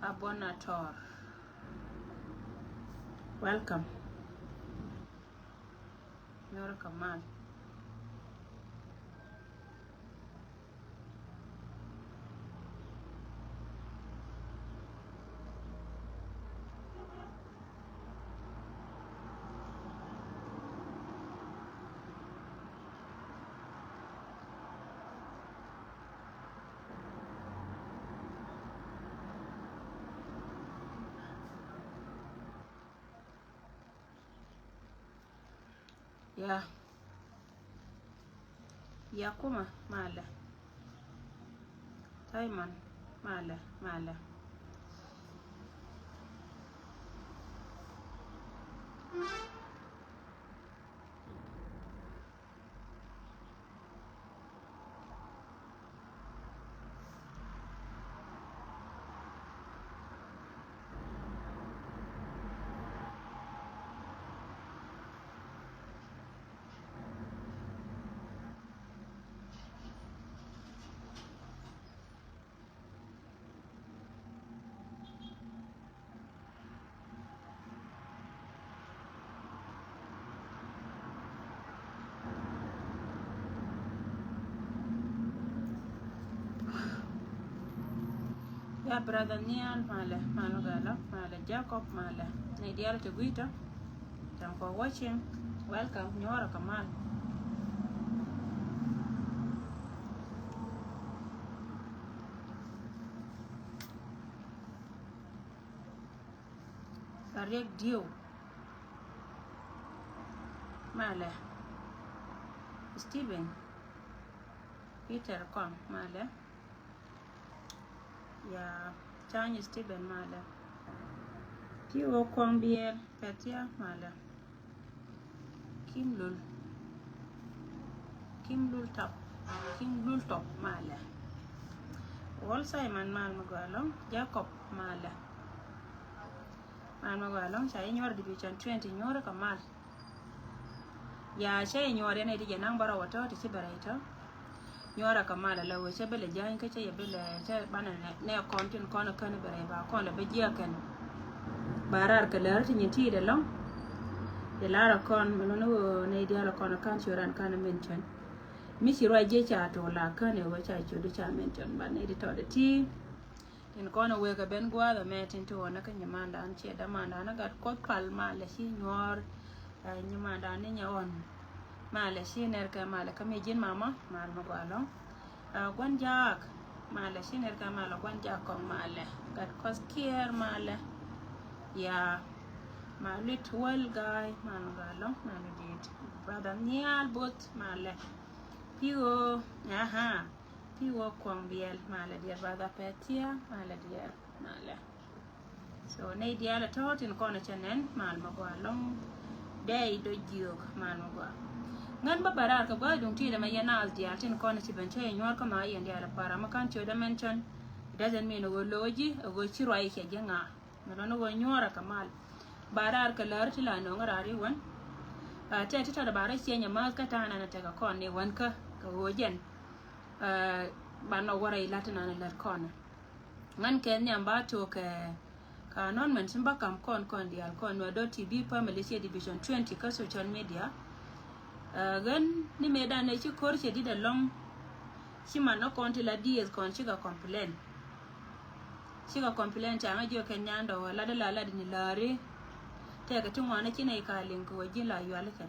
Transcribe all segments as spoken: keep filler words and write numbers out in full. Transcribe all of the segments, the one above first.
Abonator. Welcome. Nyuɔrɛ kɛ mal. Ya. Ya kuma malɛ. Taimon malɛ, malɛ. Ya brother Nial malɛ, malɛ gala, malɛ Jacob malɛ. Ni dial ti guita. Thank for watching. Welcome. Nyuɔrɛ kɛ mal. Ariek Dieu. Malɛ. Stephen. Peter Kɔŋ malɛ. Ya Chany Stephen malɛ. Ti wä Kɔŋ Biɛl Pɛthia malɛ. Kim Lul. Kim Lul Tap. Kim Lul Tap malɛ. Wal Simon mal mi gɔaa ɛlɔ̱ŋ. Jacob malɛ. Mal mi gɔaa ɛlɔ̱ŋ ca inyuɔr division twenty nyuɔrɛ kɛ mal. Ya cä inyuɔr yɛn iti jɛ naŋ bärɔw ɛ tɔ̱ ti ci bɛ rɛy tɔ̱. Nyuɔrɛ kɛ mal ala wee cä bi lɛ ja̱ny kä cä yɛ bi lɛ cä banɛ nɛ kɔn tin kɔn ɛ kän bi rɛy ba kɔn lɛ bi jiɛ kɛn. Ba raar kɛ lär ti nyin ti dɛ lɔŋ. Yɛ lar ɛ kɔn mi luni wee nɛ diaal ɛ kɔn ɛ kän ci ran kän ɛ mention. Mi ci ruac jiɛ ca tuɔ la kän ɛ wee ca ci du ca mention ba nɛ di tɔt ɛ ti. Tin kɔn a wek a ben gua̱a̱th a mɛ tin ti ɣɔn a kä nyimandan ciɛ damandan a gat Kuɔth pal malɛ ci nyuɔr. Nyimandan ni nyɛ ɣɔn malɛ ci nɛr kɛ malɛ kä mi ji̱n mama mal mi gɔaa ɛlɔ̱ŋ. Gua̱n jaak malɛ ci nɛr kɛ malɛ gua̱n jaak kɔŋ malɛ gat Kuɔth kiɛɛr malɛ. Ya mal lit wäl ga̱a̱y mal mi gɔaa ɛlɔ̱ŋ mal mi dit brother Nhial Both malɛ. Pi̱i̱ ɣöö aha. Pi̱i̱ wä Kuɔŋ Biɛl malɛ diɛɛr ba dhapɛ thia̱a̱ malɛ diɛɛr malɛ. So nɛy diaal a tɔ̱ tin kɔn a cɛ nɛn mal ma gɔaa ɛlɔ̱ŋ. Dee i̱ dɔ̱ jiök mal ma gɔaa. Ŋän bä bɛ raar kɛ gua̱a̱th duŋ ti̱i̱dɛ mɛ yɛn naath diaal tin kɔn a ci ben cä yɛ nyuɔ̱ɔ̱r kä ma yɛn diaal a para ma ka̱n ciötdä mɛn cän. It doesn't mean a ɣöö lo̱o̱ ji̱ a ɣöö ci ruac cɛ ji̱ ŋa̱a̱. Mi lɔni ɣöö nyuɔ̱ɔ̱rä kɛ mal ba raar kɛ läär ti la nöŋä raar i̱ wän. Tɛt ti tɔt ba rɔ cieny amäth kä ta̱a̱ nɛn a tekɛ kɔn ni wän kä kɛ ɣöö jɛn. Ba nɔ wärä ilat ti nɛn a lät kɔn. Ŋän kɛ nhiam ba tok kɛ kɛ anɔn mɛn cin ba kam kɔn kɔn diaal kɔn nuɛ dɔ̱ ti bi family ciɛ division twenty kä social media. Ɣän ni mëëdan ɛ ci ko̱r cɛ dit ɛlɔ̱ŋ. Ci man nɔ kɔn ti la dieth kɔn cikɛ complain. Cikɛ complain ca ŋä jiök kɛ nyandɔ lat la lat ni läri. Tɛkɛ ti ŋuan ci nɛ ika liŋ kɛ wä ji̱ la yuali kɛ.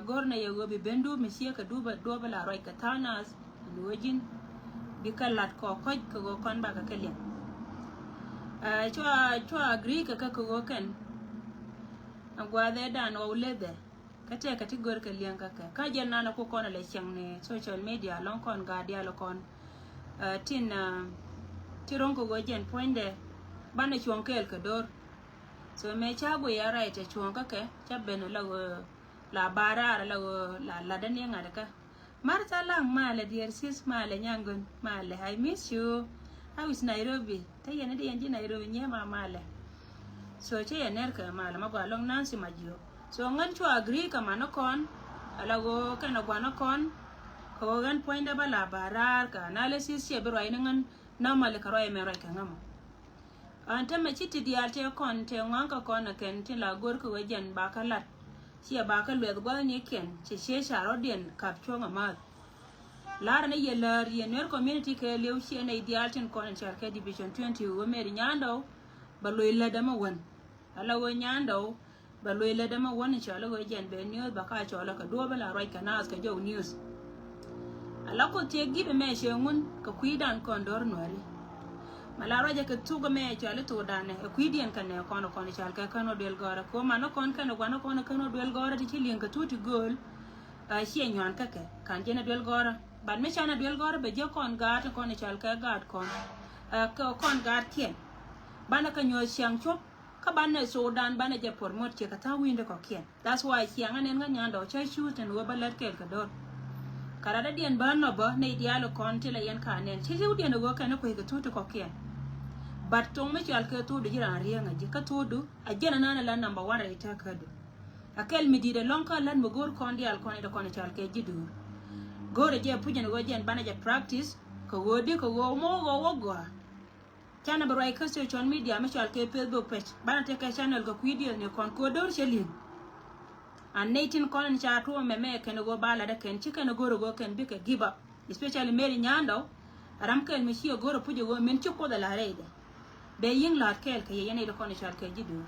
Go̱r nɛ yɛ wä bi ben dup mi ciek kɛ dup duɔp la ruac kɛ thaw nath ni wä ji̱n. Bi kɛ lat kɔ kɔc kɛ wä kɔn bakɛ kɛ liŋ. Cua cua agree kɛ kɛ kɛ wä kɛn. Guathɛ dan wä wä lethɛ. Kä tɛkɛ ti gör kɛ liɛŋ kä kɛ kä jɛn nanɛ ku kɔn a lɛ cieŋ ni social media lɔŋ kɔn gaat diaal kɔn. Tin ti ro̱ŋ kɛ ɣöö jɛn puɔ̱nydɛ banɛ cuɔ̱ŋ kɛɛl kɛ do̱r. So mëë ca guiy a right ɛ cuɔ̱ŋ kä kɛ ca ben la ɣöö la ba̱a̱ raar la ɣöö la latdä ni ŋa̱t kä. Martha Lang malɛ dear sis malɛ nyaŋgön malɛ I miss you. How is Nairobi? Te yɛn ni di yɛn ji̱ Nairobi nyɛ ma malɛ. So cɛ yɛ ner kɛ malɛ ma gɔaa lɔŋ Nancy Majiok. So ŋän cua agree kɛ man ni kɔn ala ɣöö kɛn a guan ni kɔn. Kɛ ɣöö ɣän puɔ̱nydä bä la ba raar kɛ analysis ciɛ bi ruac ni ŋän. Normally kɛ ruac mɛ ruac kɛ ŋämɔ. Ɛn tämɛ ci ti diaal tëë kɔn tëë ŋɔaŋ kä kɔn ɛ kɛn tin la go̱r kɛ ɣöö jɛn ba kä lat. Ciɛ ba kä luɛth gua̱thnikiɛn, ciɛ ciɛ ca rɔ̱diɛn kap cuɔ̱ŋ amäth. La̱rä ni yɛ läär yɛ Nuer community kɛɛliw, ciɛ nɛy diaal tin kɔn in cɔal kɛ Division twenty, ɣöö Mary Nyandɔw bɛ lo̱c lätdä mi wän. Ala ɣöö Nyandɔw bɛ lo̱c lätdä mi wän in cɔal i̱ ɣöö jɛn bɛ news bɛ ka cɔl ɛ kɛ duɔ̱ɔ̱p in la ruac kɛ naath kɛ jɔw news. Ala Kuoth tëë gi̱p ɛmɛ cɛ ŋun kɛ kui̱dan kɔn do̱r Nuääri. Mɛ la ruacɛ kɛ thuk ɛmɛ cɔal i̱ thokdan ɛ kui̱diɛn kɛnɛ kɔn kɔn cɔal kɛ kän ɔ duel gɔ̱rä. Kɛ ɣöö manä kɔn kɛnɛ gua̱nä kɔn kän ɔ duel gɔ̱rä ti ci li̱eŋ kɛ thuk ti gööl. Ɛ ciɛ nyuan kä kɛ kan jɛn ɛ duel gɔ̱rä. But mi canɛ duel gɔ̱rä bɛ jiäk kɔn gaat tin kɔn cɔal kɛ gaat kɔn. Ɛ kɛ kɔn gaatkiɛn. Banɛ kɛ nyuɔ̱th ciaŋ cuɔ̱p. Kä banɛ thokdan banɛ jɛ promote ciɛ kɛ tha̱a̱ŋ wi̱i̱ni kɔ̱kiɛn. That's why ciaŋ ɛ nɛn kä Nyandɔw cä cuuth tin ɣöö bä lät kɛɛl kɛ do̱r. Kɛ rat dädiɛn bä nɔ bä nɛy diaal kɔn ti la yɛn ka nɛn ci riwdiɛn ɣöö kɛn kuec kɛ thuk ti kɔ̱kiɛn. But thoŋ mi cɔal kɛ thukdu ji̱ raan riäŋ ɛ ji̱ kä thukdu a jɛn ɛ naan ɛ la number one rɛy tɛ̈kädu. A kɛl mi di̱i̱t ɛlɔ̱ŋ kä lät mi go̱o̱r kɔn diaal kɔn ɛ dee kɔn cɔal kɛ ji̱ duur. Go̱o̱r ɛ jɛ puc ɛn ɣöö jɛn banɛ jɛ practice kɛ ɣöö di kɛ ɣöö mɔ ɣöö wä gɔaa. Canɛ bi ruac kä social media mi cɔal kɛ Facebook page. Banɛ tekɛ channel kɛ kui̱diɛn ni kɔn kɛ ɣöö do̱r cɛ li̱eŋ. An nɛy tin kɔn in ca tuɔɔk mɛmɛ kɛn ɣöö ba latdä kɛn ci kɛn go̱r ɣöö kɛn bikɛ give up. Especially Mary Nyandɔw. A ram kɛn mi ci ɛ go̱r ɛ puc ɛ ɣöö min ci Kuoth ɛ la̱r rɛydɛ. Bɛ yi̱ŋ la̱r kɛɛl kɛ yɛ yɛn nɛy ti kɔn in cɔal kɛ ji̱ duur.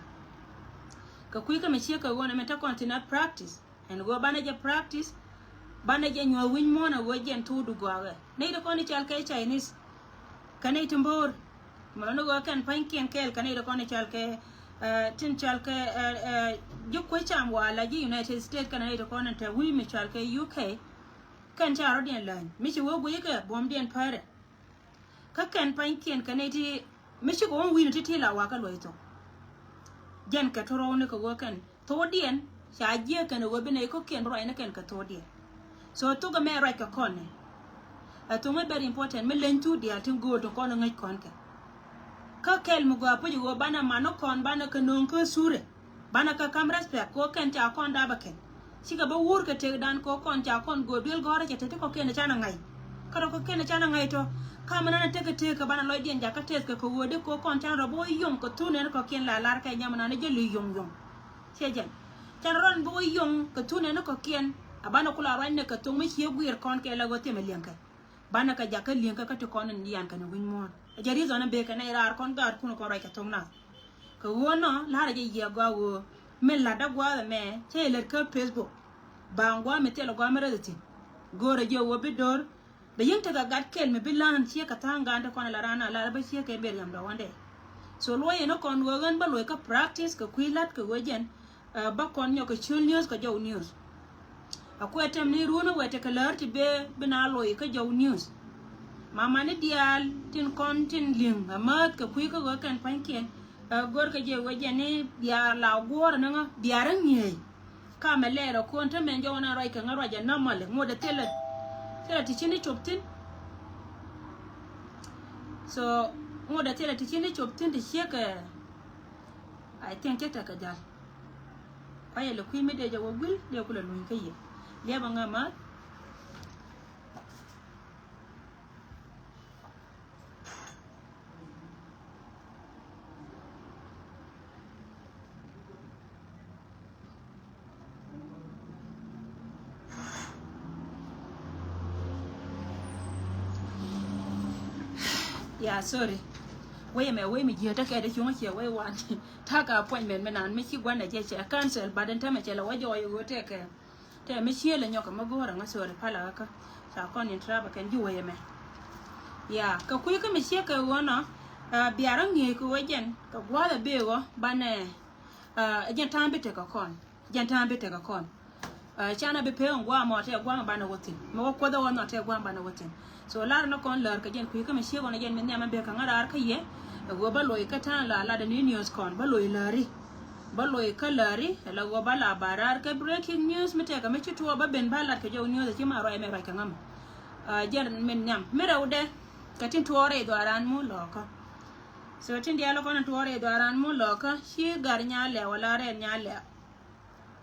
Kɛ kui̱ kä mi ciek kɛ ɣöö nɛ min te kɔn thin a practice. Ɛn ɣöö banɛ jɛ practice, banɛ jɛ nyuɔ̱th wi̱ny muɔ̱ɔ̱n ɛ ɣöö jɛn thukdu gɔakɛ. Nɛy ti kɔn i̱ cɔal kɛ Chinese. Kɛ nɛy ti mbo̱o̱r. Mɛ ni ɣöö kɛn pa̱nykiɛn kɛɛl kɛ nɛy ti kɔn i̱ cɔal kɛ, eh, tin cɔal kɛ, eh, eh, ji̱ kuec cam wala ji̱ United States kɛn nɛy ti kɔn in te wi̱i̱ mi cɔal kɛ U K. Kɛn ca rɔ̱diɛn läny. Mi ci wä guic kɛ buɔ̱mdiɛn pärɛ. Kä kɛn pa̱nykiɛn kɛ nɛy ti mi cikɛ wä wi̱i̱ni ti̱ti̱ la wakä luɔ̱c thok. Jɛn kɛ torɔw ni kɛ ɣöö kɛn thokdiɛn ca jiɛk kɛn ɛ ɣöö bi nɛy kɔ̱kiɛn bi ruac ni kɛn kɛ thokdiɛn. So thok ɛmɛ ruac kɛ kɔn ni. Ɛ thok mi very important mi leny thuk diaal tin gööl tin kɔn ɛ ŋäc kɔn kɛ. Kä kɛl mi gɔaa puc ɛ ɣöö banɛ man ni kɔn banɛ kɛ nööŋ kä thurɛ. Banɛ kɛ ka̱m respect kɛ ɣöö kɛn ca kɔn dapɛ kɛn. Cikɛ bä wur kɛ tëkdan kɛ ɣöö kɔn ca kɔn gööl duel gɔ̱rä cɛ te ti kɔ̱kiɛn ɛ canɛ ŋa̱c. Kä rɔ kɔ̱kiɛn ɛ canɛ ŋa̱c tɔ. Ka̱mɛ nanɛ tekɛ tëk kɛ banɛ lɔcdiɛn jakä tëth kɛ kɛ ɣöö di kɛ ɣöö kɔn canɛ rɔ bä wä yom kɛ thun ɛn kɔ̱kiɛn la lar kɛ nyam nanɛ jɛ li yom yom. Ciɛ jɛn. Canɛ rɔn bä wä yom kɛ thun ɛn kɔ̱kiɛn. A banɛ kula ruacnɛ kɛ thok mi cie guiir kɔn kɛ la ɣöö thiɛmɛ liɛŋkɛ. Banɛ kɛ jakä li̱eŋkä kä ti kɔn in yian kɛn wi̱ny muɔ̱ɔ̱n. Ɛ jɛ reason in bekɛ nɛy raar kɔn gaatkun kɔn ruac kɛ thok nath. Kɛ ɣöö nɔ la̱rä jɛ yiëë gɔaa ɣöö min la̱tdä gua̱a̱th ɛmɛ cä yɛ lät kä Facebook. Ba̱a̱ŋ gua̱a̱th mi thilɛ gua̱a̱th mi räth thi̱n. Go̱o̱rä jɛ ɣöö bi do̱r. Bɛ yäŋ tekɛ gat kɛl mi bi la̱a̱n ciek kɛ tha̱a̱ŋ ga̱a̱n ti kɔn ala raan a la̱rä bä ciek kɛ ber yam dɔ̱ wandɛ. So luɔ̱c ɛn ɛ kɔn ɣöö ɣän bä luɔ̱c kä practice kɛ kui̱ la̱t kɛ ɣöö jɛn. Ɛ, bä kɔn nyɔk kɛ ciöl news kɛ jɔw news. A kuɛ tɛm ni run wɛ tekɛ lär ti bee bi na loc kä jɔw news. Mama ni diaal tin kɔn tin li̱ŋ a määth kɛ kui̱ kä ɣöö kɛn pa̱nykiɛn. Ɛ, gör kɛ jɛ wee jɛ ni bia la guɔ̱ɔ̱r ni ŋä bia rä ŋi̱eec. Ka mɛ lɛɛr ɛ kuɔn te mɛn jɔw na ruac kɛ ŋä ruac ɛ normally ŋot ɛ thilɛ. Thilɛ ti ci ni cop thi̱n. So ŋot ɛ thilɛ ti ci ni cop thi̱n ti ciek ɛ. I think cä tekɛ jal. Kuayɛ lɛ kui̱ mi dee jɛ wä guil dee kulɛ luny kä yɛ. Liɛpɛ ŋä ma. Yeah, sorry. Wei mɛ wei mi jiɛ tekɛ de cuŋ ciɛ wei wan. Takä appointment mi nan mi ci guan na jɛ cɛ cancel, but in tɛmɛ cɛ la wä jɔɔy wä tekɛ. Tɛ mi ciël ɛ nyɔk ɛ mi go̱o̱r ɛ ŋä, sorry, palä kä. Ca kɔn in trap ɛ kɛn ji̱ wee ɛmɛ. Ya kɛ kui̱ kä mi ciek kɛ ɣöö nɔ, ɛ, biarä ŋi̱eec kɛ ɣöö jɛn kɛ gua̱a̱th ɛ bee ɣöö banɛ, ɛ, jɛn ta̱a̱m bi tekɛ kɔn. Jɛn ta̱a̱m bi tekɛ kɔn. Ɛ, canɛ bi pee ŋuam ɔ tɛ guam banɛ wä thi̱n. Mi wä kuoth ɛ ɣöö nɔ tɛ guam banɛ wä thi̱n. So lar ni kɔn lär kɛ jɛn kui̱ kä mi ciek ɣɔn ɛ jɛn mi nhiam ɛ bek kɛ ŋä raar kä yɛ. Ɛ ɣöö bä loc kä ta̱a̱ŋ la lat ni news kɔn bä loc läri. Bä loc kä läri ɛ la ɣöö bä la ba raar kɛ breaking news mi tɛkɛ mi ci tuɔɔk bä ben bä lat kɛ jɔw news ɛ ci ma ruac mɛ ruac kɛ ŋä mɛ. Ɛ, jɛn mi nhiam mi rɛwdɛ kɛ tin tuɔɔk rɛy dhɔaaran mu lɔɔkä. So tin diaal kɔn in tuɔɔk rɛy dhɔaaran mu lɔɔkä ci gar nya lɛw ala rɛn nya lɛw.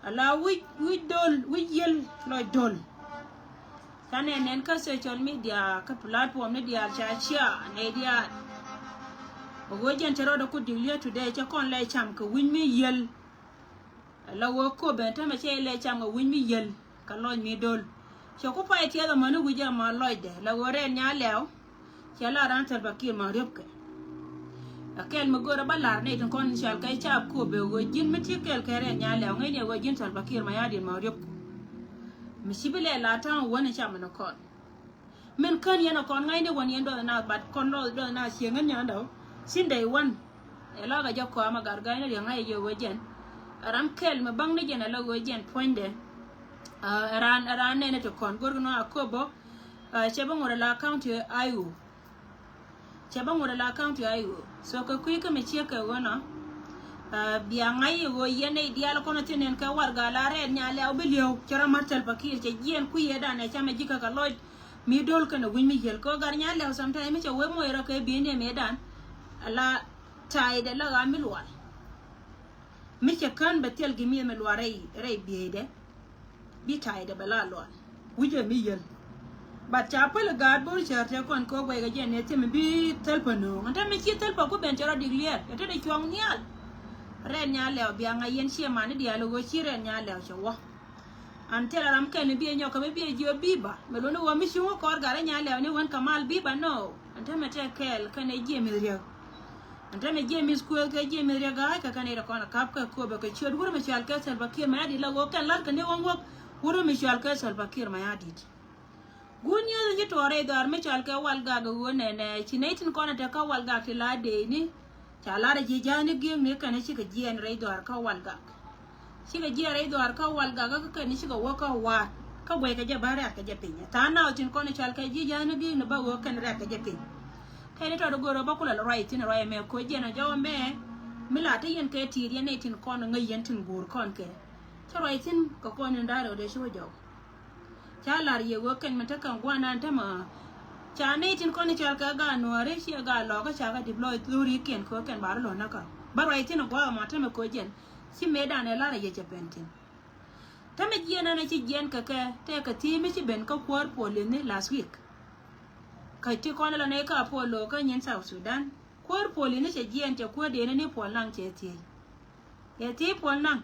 Ala wi̱c, wi̱c dol, wi̱c yiel lɔc dol. Canɛ nɛn kä social media, kä platform ni diaal ca cia nɛy diaal. Ɣöö jɛn cɛ rɔɔdɛ ku declare today, cɛ kɔn lɛ cam kɛ wi̱ny mi yiel. La ɣöö Akobo ɛn täämɛ cɛ lɛ cam kɛ wi̱ny mi yiel kɛ lɔc mi do̱l. Cɛ ku pay tiɛth amäni wi̱c ama lɔcdɛ, la ɣöö Rɛɛt Nyalɛw cɛ la raan Salva Kiir ma riepkɛ. Ɛ kɛl mi görä bä la̱r nɛy tin kɔn cɔal kɛ ca Akobo, ɣöö ji̱n mi ti kɛl kɛ Rɛɛt Nyalɛw, ŋäcni ɣöö ji̱n Salva Kiir Mayardit ma riepku. Mi ci bi lɛ la ta̱a̱ŋ wäni cam ni kɔn. Min kän yɛn ɛ kɔn ŋa̱cni wän yɛn duɔth naath, but kɔn lɔth duɔth naath cieŋ in nyandɛ ɔ. Since day one, ɛ la kɛ jɛ kɔam a gat ga̱a̱cni riɛŋ ŋa̱c ɛ jɛ ɣöö jɛn ɛ ram kɛl mi baŋni jɛn, ɛ la ɣöö jɛn puɔ̱nydɛ. Ɛ raan, ɛ raan nɛnɛ ti kɔn görkɛ nɔ Akobo. Cɛ bä ŋot ɛ la county I O. Cɛ bä ŋot ɛ la county I O. So kɛ kui̱ kä mi ciek kɛ ɣöö nɔ, bia ŋa̱c i̱ ɣöö yɛn nɛy diaal kɔn ɛ thi̱n nɛn kɛ warɛga la Rɛɛt Nyalɛw bi li̱ew, cɛ rɔ ma̱t Salva Kiir, cɛ jiɛɛn kui̱ ëëdan ɛ cam ɛ ji̱ kä kɛ lɔc mi do̱l kɛnɛ wi̱ny mi yiel. Kɛ ɣöö gat Nyalɛw sometime mi cɛ wee moc rɔ kɛ bi̱i̱ni mëëdan, ala ta̱a̱ydɛ la ɣaa mi lual. Mi cɛ kän bɛ thil gi mi mi lual rɛy, rɛy bi̱i̱dɛ. Bi ta̱a̱ydɛ bɛ la lual wi̱cɛ mi yiel. But ca päl gaat bo̱r cär tɛ kɔn kɛ guɛy kɛ jɛn nɛ thi̱n mi bi thäl pä nööŋ. Ɛn täämɛ ci thäl pä ku ben cɛ rɔ declare, ɛ tetdɛ cuɔ̱ŋ nhial. Rɛɛt Nyalɛw bia ŋa̱c yɛn ciɛ mani diaal ɣöö ci Rɛɛt Nyalɛw cɛ wä. An thil a ram kɛl mi biɛ nyɔk kɛ mi biɛ jiö biba mi luni ɣöö mi cuŋ kɔr gat Rɛɛt Nyalɛw ni wän kɛ mal biba nɔ. Ɛn täämɛ tɛ kɛɛl kɛnɛ jiɛ mi riek. Ɛn täämɛ jiɛ mi kuëëth kɛ jiɛ mi riek ga̱a̱c kɛ kɛn i̱ rɛ kɔn a kap kɛ Akobo kɛ ciöt wurɛ mi cɔal kɛ Salva Kiir Mayardit, la ɣöö kɛn la̱r kɛ ni wä ŋuɔ̱k wurɛ mi cɔal kɛ Salva Kiir Mayardit. Good news in ci tuɔɔk rɛy dhɔaar mi cɔal kɛ Walgak ɣöö nɛnɛ ci nɛy tin kɔn a te kä Walgak ti la deeni. Ca lar a ji̱ ja̱a̱ni gi̱eŋni kɛn cikɛ jiɛɛn rɛy dhɔaar kä Walgak. Cikɛ jiɛɛn rɛy dhɔaar kä Walgak kä kɛn cikɛ wä kä Waat. Kä guɛy kɛ jɛ bä rɛ̈k kɛ jɛ piny. Tha̱a̱ŋ nath tin kɔn cɔal kɛ ji̱ ja̱a̱ni gi̱eŋni bä wä kɛn rɛ̈k kɛ jɛ piny. Tɛni tɔt go̱o̱r bä kulɛ ruac thi̱n ruac ɛmɛ koc jɛn a jɔw ɛmɛ. Mi la te yɛn kɛ ti̱i̱t yɛn nɛy tin kɔn ŋäc yɛn tin guur kɔn kɛ. Cä ruac thi̱n kɛ kɔn in da̱rɛ wä dee ci wä jɔw. Ca lar yɛ wee kɛn mi te kɛn guanan te ma. Ca nɛy tin kɔn i̱ cɔal kɛ gaa nuɔ̱ɔ̱ri ciɛ gaa lɔkä ca kɛ dip lɔc thorikiɛn kɛ wee kɛn bar lɔ̱n näkä. Bä ruac thi̱n a gua̱a̱k ɛmɔ te mɛ koc jɛn. Ci mëëdan ɛ lar a yɛ cɛ pɛn thi̱n. Te mi jiɛn ɛn a ci jiɛn kɛ kɛ tɛkɛ thi̱i̱ mi ci ben kä kuäär polini last week. Kä ti kɔn ilɔ nɛy kä Apollo kä nyin South Sudan. Kuäär polini cɛ jiɛn cɛ kuäär dee ni ni Puɔl Naŋ cɛ thiec. Cɛ thiec Puɔl Naŋ.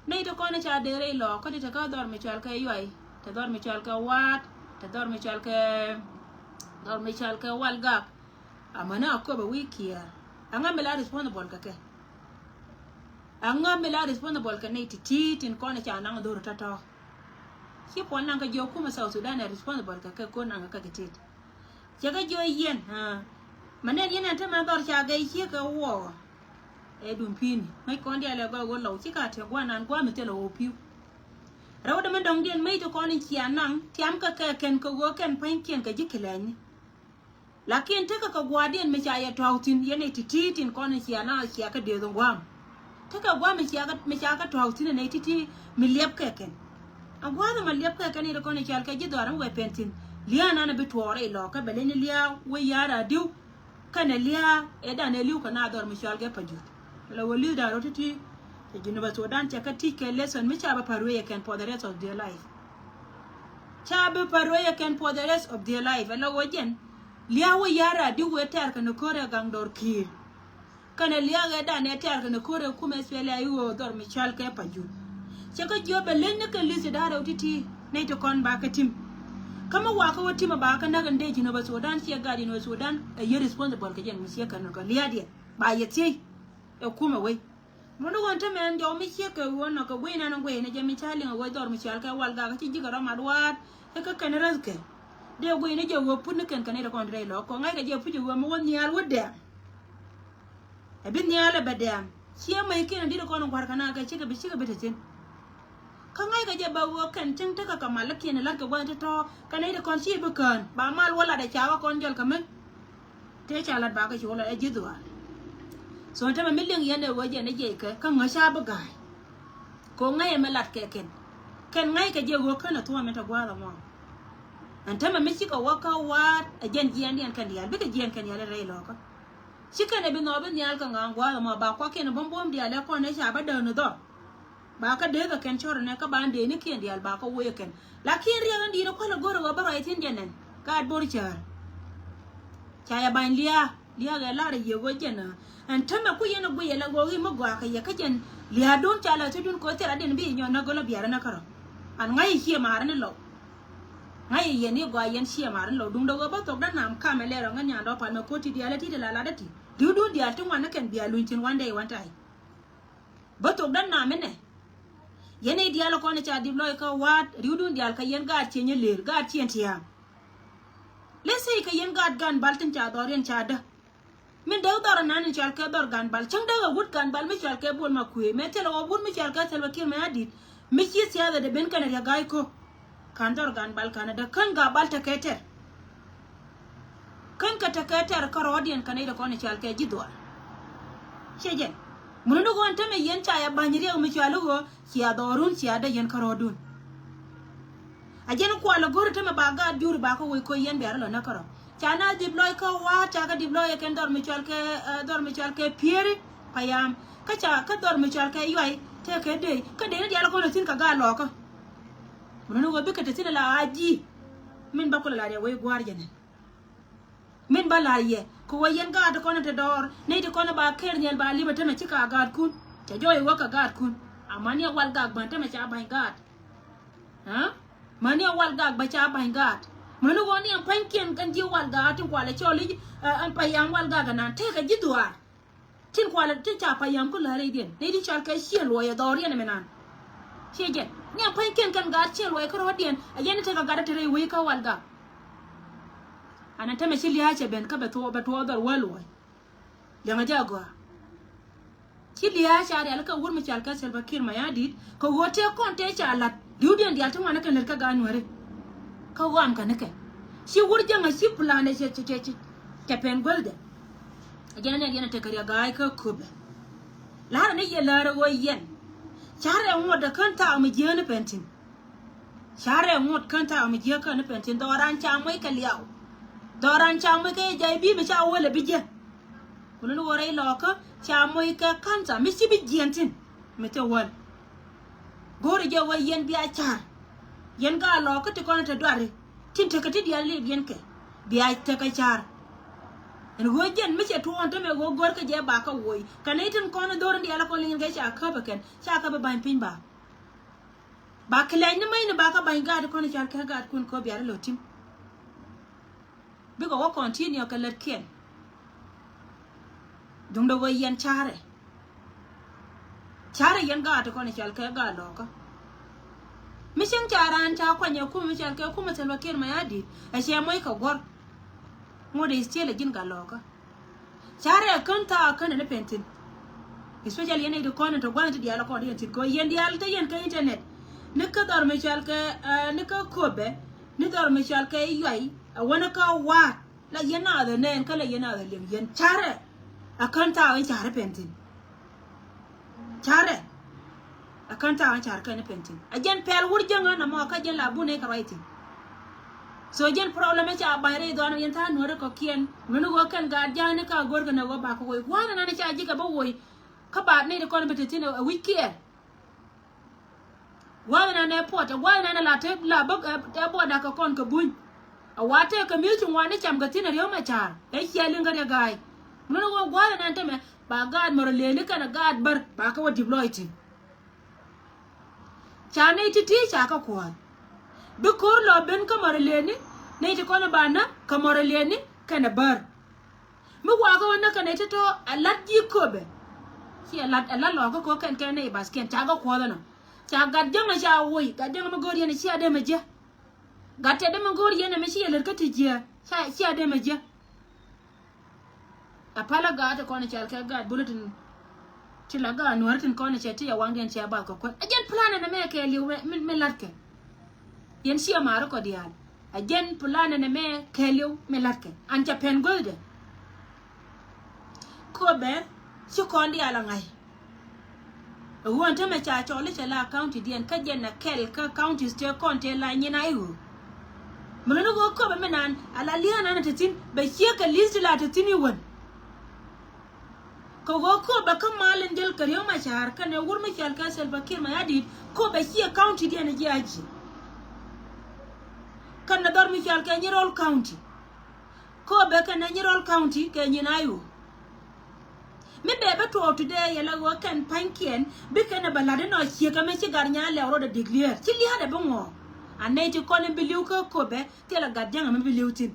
Nɛy ti kɔn i̱ ca dee rɛy lɔɔk kä ti te kä dhɔr mi cɔal kɛ Yuay, te dhɔr mi cɔal kɛ Waat, te dhɔr mi cɔal kɛ, dhɔr mi cɔal kɛ Walgak. Amäni Akobo wi̱i̱ Kiir. Aŋa mi la responsible kɛ kɛ? Aŋa mi la responsible kɛ nɛy ti̱ti̱ tin kɔn i̱ ca naŋ dhor tɔ̱tɔ̱? Ci Puɔl Naŋ kɛ jiök kumɛ South Sudan ɛ responsible kɛ kɛ ko̱n naŋ kɛ kɛ ti̱t. Cɛ kɛ jiök yɛn. Ma nɛn yɛn ɛn te mɛ dhɔr ca gɛy ciek kɛ wɔ. Ɛ duŋ pi̱i̱ni ŋäc kɔn diaal ɛ gɔaa ɣöö lɔw ci ka te guanan gua̱a̱th mi thilɛ ɣöö pi̱w. Rɛwdɛ mi dɔ̱ŋdiɛn mec ti kɔn in cia naŋ tiam kɛ kɛ kɛn kɛ ɣöö kɛn pa̱nykiɛn kɛ ji̱ kilɛɛcni. Lakin tekɛ kɛ gua̱a̱thdiɛn mi ca yɛ tɔ̱a̱k thi̱n yɛn nɛy ti̱ti̱ tin kɔn in cia naŋ cia kɛ dëëth in gua̱a̱m. Tekɛ gua̱a̱th mi ca kɛ, mi ca kɛ tɔ̱a̱k thi̱n in nɛy ti̱ti̱ mi liɛp kɛ kɛn. A gua̱a̱th ɛmɔ liɛp kɛ kɛn in ti kɔn in cɔal kɛ ji̱ dhɔaar in wɛ pɛn thi̱n. Lia̱a̱ nan bi tuɔɔk rɛy lɔɔkä bɛ leny lia̱a̱ wä ya̱r a di̱w. Kɛnɛ lia̱a̱ ɛ dan ɛ li̱w kɛ na dhɔr mi cɔal kɛ Pajut. Lɛ wä li̱th dan rɔ ti̱ti̱. Cɛ Junubä Sudan cɛ kɛ teach kɛ lesson mi ca bä pa̱r wee yɛ kɛn for the rest of their life. Ca bä pa̱r wee yɛ kɛn for the rest of their life. Ɛ lɛ wä jɛn lia̱a̱ wä ya̱r a di̱w wee tɛɛr kɛn ko̱r ɛ gaŋ dɔr Kiir. Kɛnɛ lia̱a̱ ɛ dan ɛ tɛɛr kɛn ko̱r ɛ kumɛ S P L A I O dhɔr mi cɔal kɛ Pajut. Cɛ kɛ jiɔp bɛ leny ni kɛ li̱th ti da̱rɛ wä ti̱ti̱ nɛy ti kɔn ba kɛ tim. Kä mi wakä wä tim ɛ ba kɛ näk ɛn dee Junubä Sudan ciɛ gat Junubä Sudan ɛ yɛ responsible kɛ jɛn mi ciɛ kɛn kɛ lia̱a̱diɛn ba yɛ thiec. Ɛ kumɛ wei. Mun ni ɣöö te mɛn jɔw mi ciek kɛ ɣöö nɔ kɛ guiy nan guiy ni jɛ mi ca liŋ ɛ ɣöö dhɔr mi cɔal kɛ Walgak ci ji̱ kɛ rɔ mat wa̱a̱t. Ɛ kä kɛn räth kɛ dee guiy ni jɛ ɣöö put ni kɛn kɛn i̱ ti kɔn ti rɛy lɔk kɔ ŋa̱ckɛ jɛ puc ɛ ɣöö mi wä nhial wä dɛm. Ɛ bi nhial ɛ bɛ dɛm ciɛ mɛy kiɛn ɛ di̱t ɛ kɔn ɛ gua̱r kɛ na kɛ cikɛ bi cikɛ bi te thi̱n. Kä ŋa̱ckɛ jɛ bɛ ɣöö kɛn cäŋ tekɛ kɛ mal ikiɛn ɛ la̱t kɛ gua̱th ti tɔ̱ kɛn i̱ ti kɔn ci bi kään ba mal wä lat ɛ ca wä kɔn jɔl kɛ mi. Tëë ca lat bakɛ cu lat ɛ ji̱ dhuaar. So ɛn tämɛ mi liŋ yɛn ɛ ɣöö jɛn ɛ jiɛc kɛ kä ŋäc ca bi ga̱a̱c. Kɛ ɣöö ŋäc ɛmɛ lat kɛ kɛn. Kɛn ŋa̱ckɛ jɛ ɣöö känɛ thuɔ̱ɔ̱n mi te gua̱a̱th ɛmɔ. Ɛn tämɛ mi cikɛ wä kä wa̱a̱t ɛ jɛn jiɛɛndiɛn kɛn diaal bikɛ jiɛɛn kɛn diaal ɛ rɛy lɔ̱kä. Ci kɛn ɛ bi nhɔɔk bi nhial kɛ ŋa̱a̱ŋ gua̱a̱th ɛmɔ ba kuakiɛn ɛ buɔ̱m buɔ̱m diaal ɛ kɔn ɛ ca bä däär ni dhɔr. Ba kä dee kɛ kɛn cɔr ɛnɛ kä ba dee ni kiɛn diaal ba kä woc ɛ kɛn. Lakin riɛk ɛn di̱i̱t ɛ kuäl ɛ go̱r ɛ ɣöö bä ruac thi̱n jɛ nɛn ka at bo̱r cäär. Ca yɛ bany lia̱a̱. Lia̱a̱ ɛ lar ɛ yiëë ɣöö jɛn ɛ ɛn tämɛ ku yɛn ɛ guiyɛ la ɣöö i̱ mi gɔaa kɛ yɛ kä jɛn lia̱a̱dun ca la tetdun kɛ ɣöö thil adin bi nyɔn näk gɔlä biarä näk kärɔ̱. An ŋa̱c i̱ ciɛ maarä ni lɔw. Ŋa̱c i̱ yɛn i̱ gɔaa yɛn ciɛ maarä ni lɔw duundɛ ɣöö bä thok dänaam kamɛ lɛr ɔ ŋän nyandɔ pal mɛ ko̱ti diaal ɛ ti̱ti̱ la latdä ti di̱wdun diaal ti ŋuan ni kɛn bia luny thi̱n one day one time. Bä thok dänaam inɛ. Yɛn i̱ diaal kɔn i̱ ca dip lɔc kä wa̱a̱t ri̱wdun diaal kä yɛn gaat ciɛ nyɛ lëër gaat ciɛ tia̱a̱ŋ. Lɛ sey kɛ yɛn gaat gan bal tin ca dhɔr yɛn ca dä. Min dee dhɔr anan in cɔal kɛ dhɔr gan bal cäŋ dee ɣä wut gan bal mi cɔal kɛ bol ma kuëë mɛ thilɛ ɣä wut mi cɔal kɛ thil bɛ kiɛr mɛ adit. Mi ci thiathɛ dee ben kɛn riɛ ga̱a̱c ko̱. Ka̱n dhɔr gan bal ka̱n dee kän ga̱a̱ bal tekɛ tɛr. Kän kɛ tekɛ tɛr kärɔɔdiɛn kɛ nɛy dee kɔn i̱ cɔal kɛ ji̱ dhuaar. Ciɛ jɛn mun ni ɣɔn tämɛ yɛn ca yɛ ba̱ny riɛk mi cɔal i̱ ɣöö cia dhɔrun cia dee yɛn kärɔɔdun. A jɛn kual a go̱r tämɛ ba gaat jur ba kä wec koc yɛn bia rɔ lɔ näk kärɔ. Ca na dip lɔc kä wa̱a̱ ca kä dip lɔc ɛ kɛn dhɔr mi cɔal kɛ dhɔr mi cɔal kɛ pieri. Payam kä ca kä dhɔr mi cɔal kɛ yuay tëë kɛ dee kä dee ni dial kɔn a thi̱n kɛ gaat lɔkä. Mun ni wä bikɛ te thi̱n la a ji̱. Min ba kulɛ la riɛ wec gua̱a̱r jɛnɛ. Min ba la̱r yɛ kɛ wä yɛn gaat ti kɔn in te dɔɔr nɛy ti kɔn in ba ker nhiɛl ba lip a tämɛ ci ka gaatkun. Cɛ jɔɔc i̱ wä kɛ gaatkun. Amäni a wal gak bän tämɛ ca ba̱ny gaat. Mäni a wal gak bä ca ba̱ny gaat. Mäni ɣɔn ni ɛn pa̱nykiɛn kɛn ji̱ wal gaat tin kualɛ cɔl i̱ ɛn payam wal gak anan tekɛ ji̱ dhuaar. Tin kualɛ tin ca payam ku läär i̱diɛn nɛy ti cɔal kɛ ciɛ luɔyɛ dhɔɔriɛn ɛmɛ nan. Ciɛ jɛ ni ɛn pa̱nykiɛn kɛn gaat ciɛ luɔyɛ kärɔɔdiɛn a yɛn ni tekɛ gat a te rɛy wec kä wal gak. An ɛn tämɛ ci lia̱a̱ cɛ ben kä bɛ thuɔɔ bɛ tuɔɔk dhɔr wä luɔy. Liɛŋɛ jɛ agɔaa. Ci lia̱a̱ ca rial kä wur mi cal kɛ Salva Kiir Mayardit kɛ ɣöö tëë kɔn tëë ca la̱t diwdiɛn diaal ti ŋuan ni kɛn lät kä gaat nuääri. Kä ɣɔam kɛ ni kɛ ci wur jäŋä ci plan ɛ cɛ cɛ cɛ cɛ pɛn guäthdɛ. A jɛn ɛ nɛn yɛn ɛ tekɛ riak ga̱a̱c kä köpɛ. La̱rä ni yɛ läärä ɣöö yɛn ca rɛɛ ŋuɔ̱t ɛ kän thaak mi jiääni pɛn thi̱n. Ca rɛɛ ŋuɔ̱t kän thaak mi jiääni pɛn thi̱n dhɔran ca moc kɛ liaw. Dhɔran ca moc kɛ jay bi mi ca wälɛ bi jiɛ. Kuluni wä rɛy lɔkä ca moc kɛ cancer mi ci bi jiɛn thi̱n. Mi thil wäl go̱o̱ri jɛ wä yɛn bia ca̱r. Yɛn gaa lɔkä ti kɔn te duari tin tekɛ ti diaal liip yɛn kɛ bia tekɛ ca̱r. Ɛn ɣöö jɛn mi cɛ tuɔɔn tämɛ ɣöö gör kä jɛ bakä woc kɛ nɛy tin kɔn dho̱r in diaal kɔn liŋ kɛ ca käp ɛ kɛn ca käp ɛ ba̱ny piny ba. Ba kɛ lɛc ni mäcni ba kä ba̱ny gaat kɔn i̱ cal kɛ gaatkun kɛ ɣöö biaari lo̱ ti̱m. Bikɛ wä continue kɛ lätkiɛn. Duundɛ ɣöö yɛn ca̱rɛ. Ca̱rɛ yɛn gaat kɔn i̱ cal kɛ gaat lɔkä. Mi cieŋ ca raan ca kuany ɛ kumɛ mi cal kɛ kumɛ Salva Kiir Mayardit ɛ cɛ moc kɛ guɔ̱r. Ŋot is tielɛ ji̱n gat lɔkä. Ca rɛɛ kän thaak känɛ ni pɛn thi̱n. Especially yɛn nɛy ti kɔn in te gua̱n ti diaal kɔn ti yɛn thi̱n kɛ yɛn diaal te yɛn kä internet. Ni kä dhɔr mi cɔal kɛ ni kä köpɛ ni dhɔr mi cɔal kɛ yuay a wänä kä wa̱a̱t. La yɛn naath ɛ nɛɛn kä la yɛn naath ɛ liɛŋ yɛn ca rɛɛ. A kän thaak in ca rɛɛ pɛn thi̱n. Carɛ. A kän thaak in car kɛn i̱ pɛn thi̱n a jɛn pɛl wur jäŋä nɔmɔ kä jɛn la bun i̱ kɛ ruac thi̱n. So jɛn problem i̱ ca ba̱ny rɛy dhɔn yɛn thaak nuɔ̱ɔ̱ri kɔ̱kiɛn. Ŋuni ɣöö kɛn gaat ja̱a̱ni ka go̱rkɛ nɛ ɣöö bakɛ woc gua̱a̱th ɛnan i̱ ca ji̱ kɛ bä woc. Kä baat ni ti kɔn bi te thi̱n ɛ wi̱c kiɛɛr. Gua̱a̱th ɛnan ɛ puɔt ɛ gua̱a̱th ɛnan ɛ la te la bä ɛ buɔt da̱k kɛ kɔn kɛ buny. A wa tëë kɛ mi̱eth ti ŋuan ni cam kɛ thi̱n ɛ riäm ɛ ca̱a̱r ɛ cia liŋ kä riɛ ga̱a̱c. Ŋuni ɣöö gua̱a̱th ɛnan tämɛ ba gaat mɔr ɛ lëëni kɛnɛ gaat bär ba kɛ wä dip lɔc thi̱n. Ca nɛy ti̱ti̱ ca kä kuɔ̱ɔ̱th. Bi ko̱r lɔ ben kä mɔr ɛ lëëni nɛy ti kɔn ɛ ba näk kɛ mɔr ɛ lëëni kɛnɛ bär. Mi wakä wä näk kɛnɛ ti tɔ̱ ɛ la̱t ji̱ köpɛ. Ci ɛ la̱t ɛ la̱t lɔkä kɔ kɛn kɛn nɛy bath kiɛn ca kɛ kuɔth ɛnɔ. Ca gat jäŋä ca woc gat jäŋä mi go̱o̱r yɛn cia dee mɛ jiä. Gat tɛt dee mi go̱o̱r yɛn ɛ mi ci yɛ lät kä ti jiä ca cia dee mɛ jiä. Ɛ palä gaat ti kɔn ɛ cal kɛ gaat bulä tin. Ti la gaat nuäär tin kɔn ɛ cɛ ti yɛ waŋdiɛn cɛ bath kɛ kuäth ɛ jɛn plan ɛn ɛmɛ kɛɛliw mi la̱tkɛ. Yɛn ciɛ maari kɔ diaal a jɛn plan ɛn ɛmɛ kɛɛliw mi la̱tkɛ an cɛ pɛn guäthdɛ. Köpɛ ci kɔn diaal a ŋa̱c. Ɛ ɣöö ɛn tämɛ ca cɔl i̱ cɛ la county diɛn kä jɛn ɛ kɛl kä counties tëë kɔn tëë la nyin a i̱ ɣöö. Mi luni ɣöö köpɛ mi nan a la li̱eŋ nan ɛ te thi̱n bɛ ciek kɛ li̱th ti la te thi̱n i̱ wän. Kɛ ɣöö köpɛ kä mal in jäl kɛ Riek Machar kɛnɛ wur mi cɔal kɛ Salva Kiir Mayardit köpɛ ciɛ county diɛn ji̱ a ji̱. Kɛnɛ dhɔr mi cɔal kɛ Nyirol County. Kööbɛ kɛnɛ Nyirol County kɛ nyin ayu. Mi bɛ bä tuɔɔk today yɛ la ɣöö kɛn pa̱nykiɛn bi kɛnɛ bɛ la̱t inɔ ciek ɛmɛ ci gat nyaa lɛw rot ɛ declare. Ci lia̱a̱dɛ bi ŋɔɔ. A nɛy ti kɔn in bi li̱w kä Kööbɛ thilɛ gat Jäŋ ɛmɛ bi li̱w thi̱n.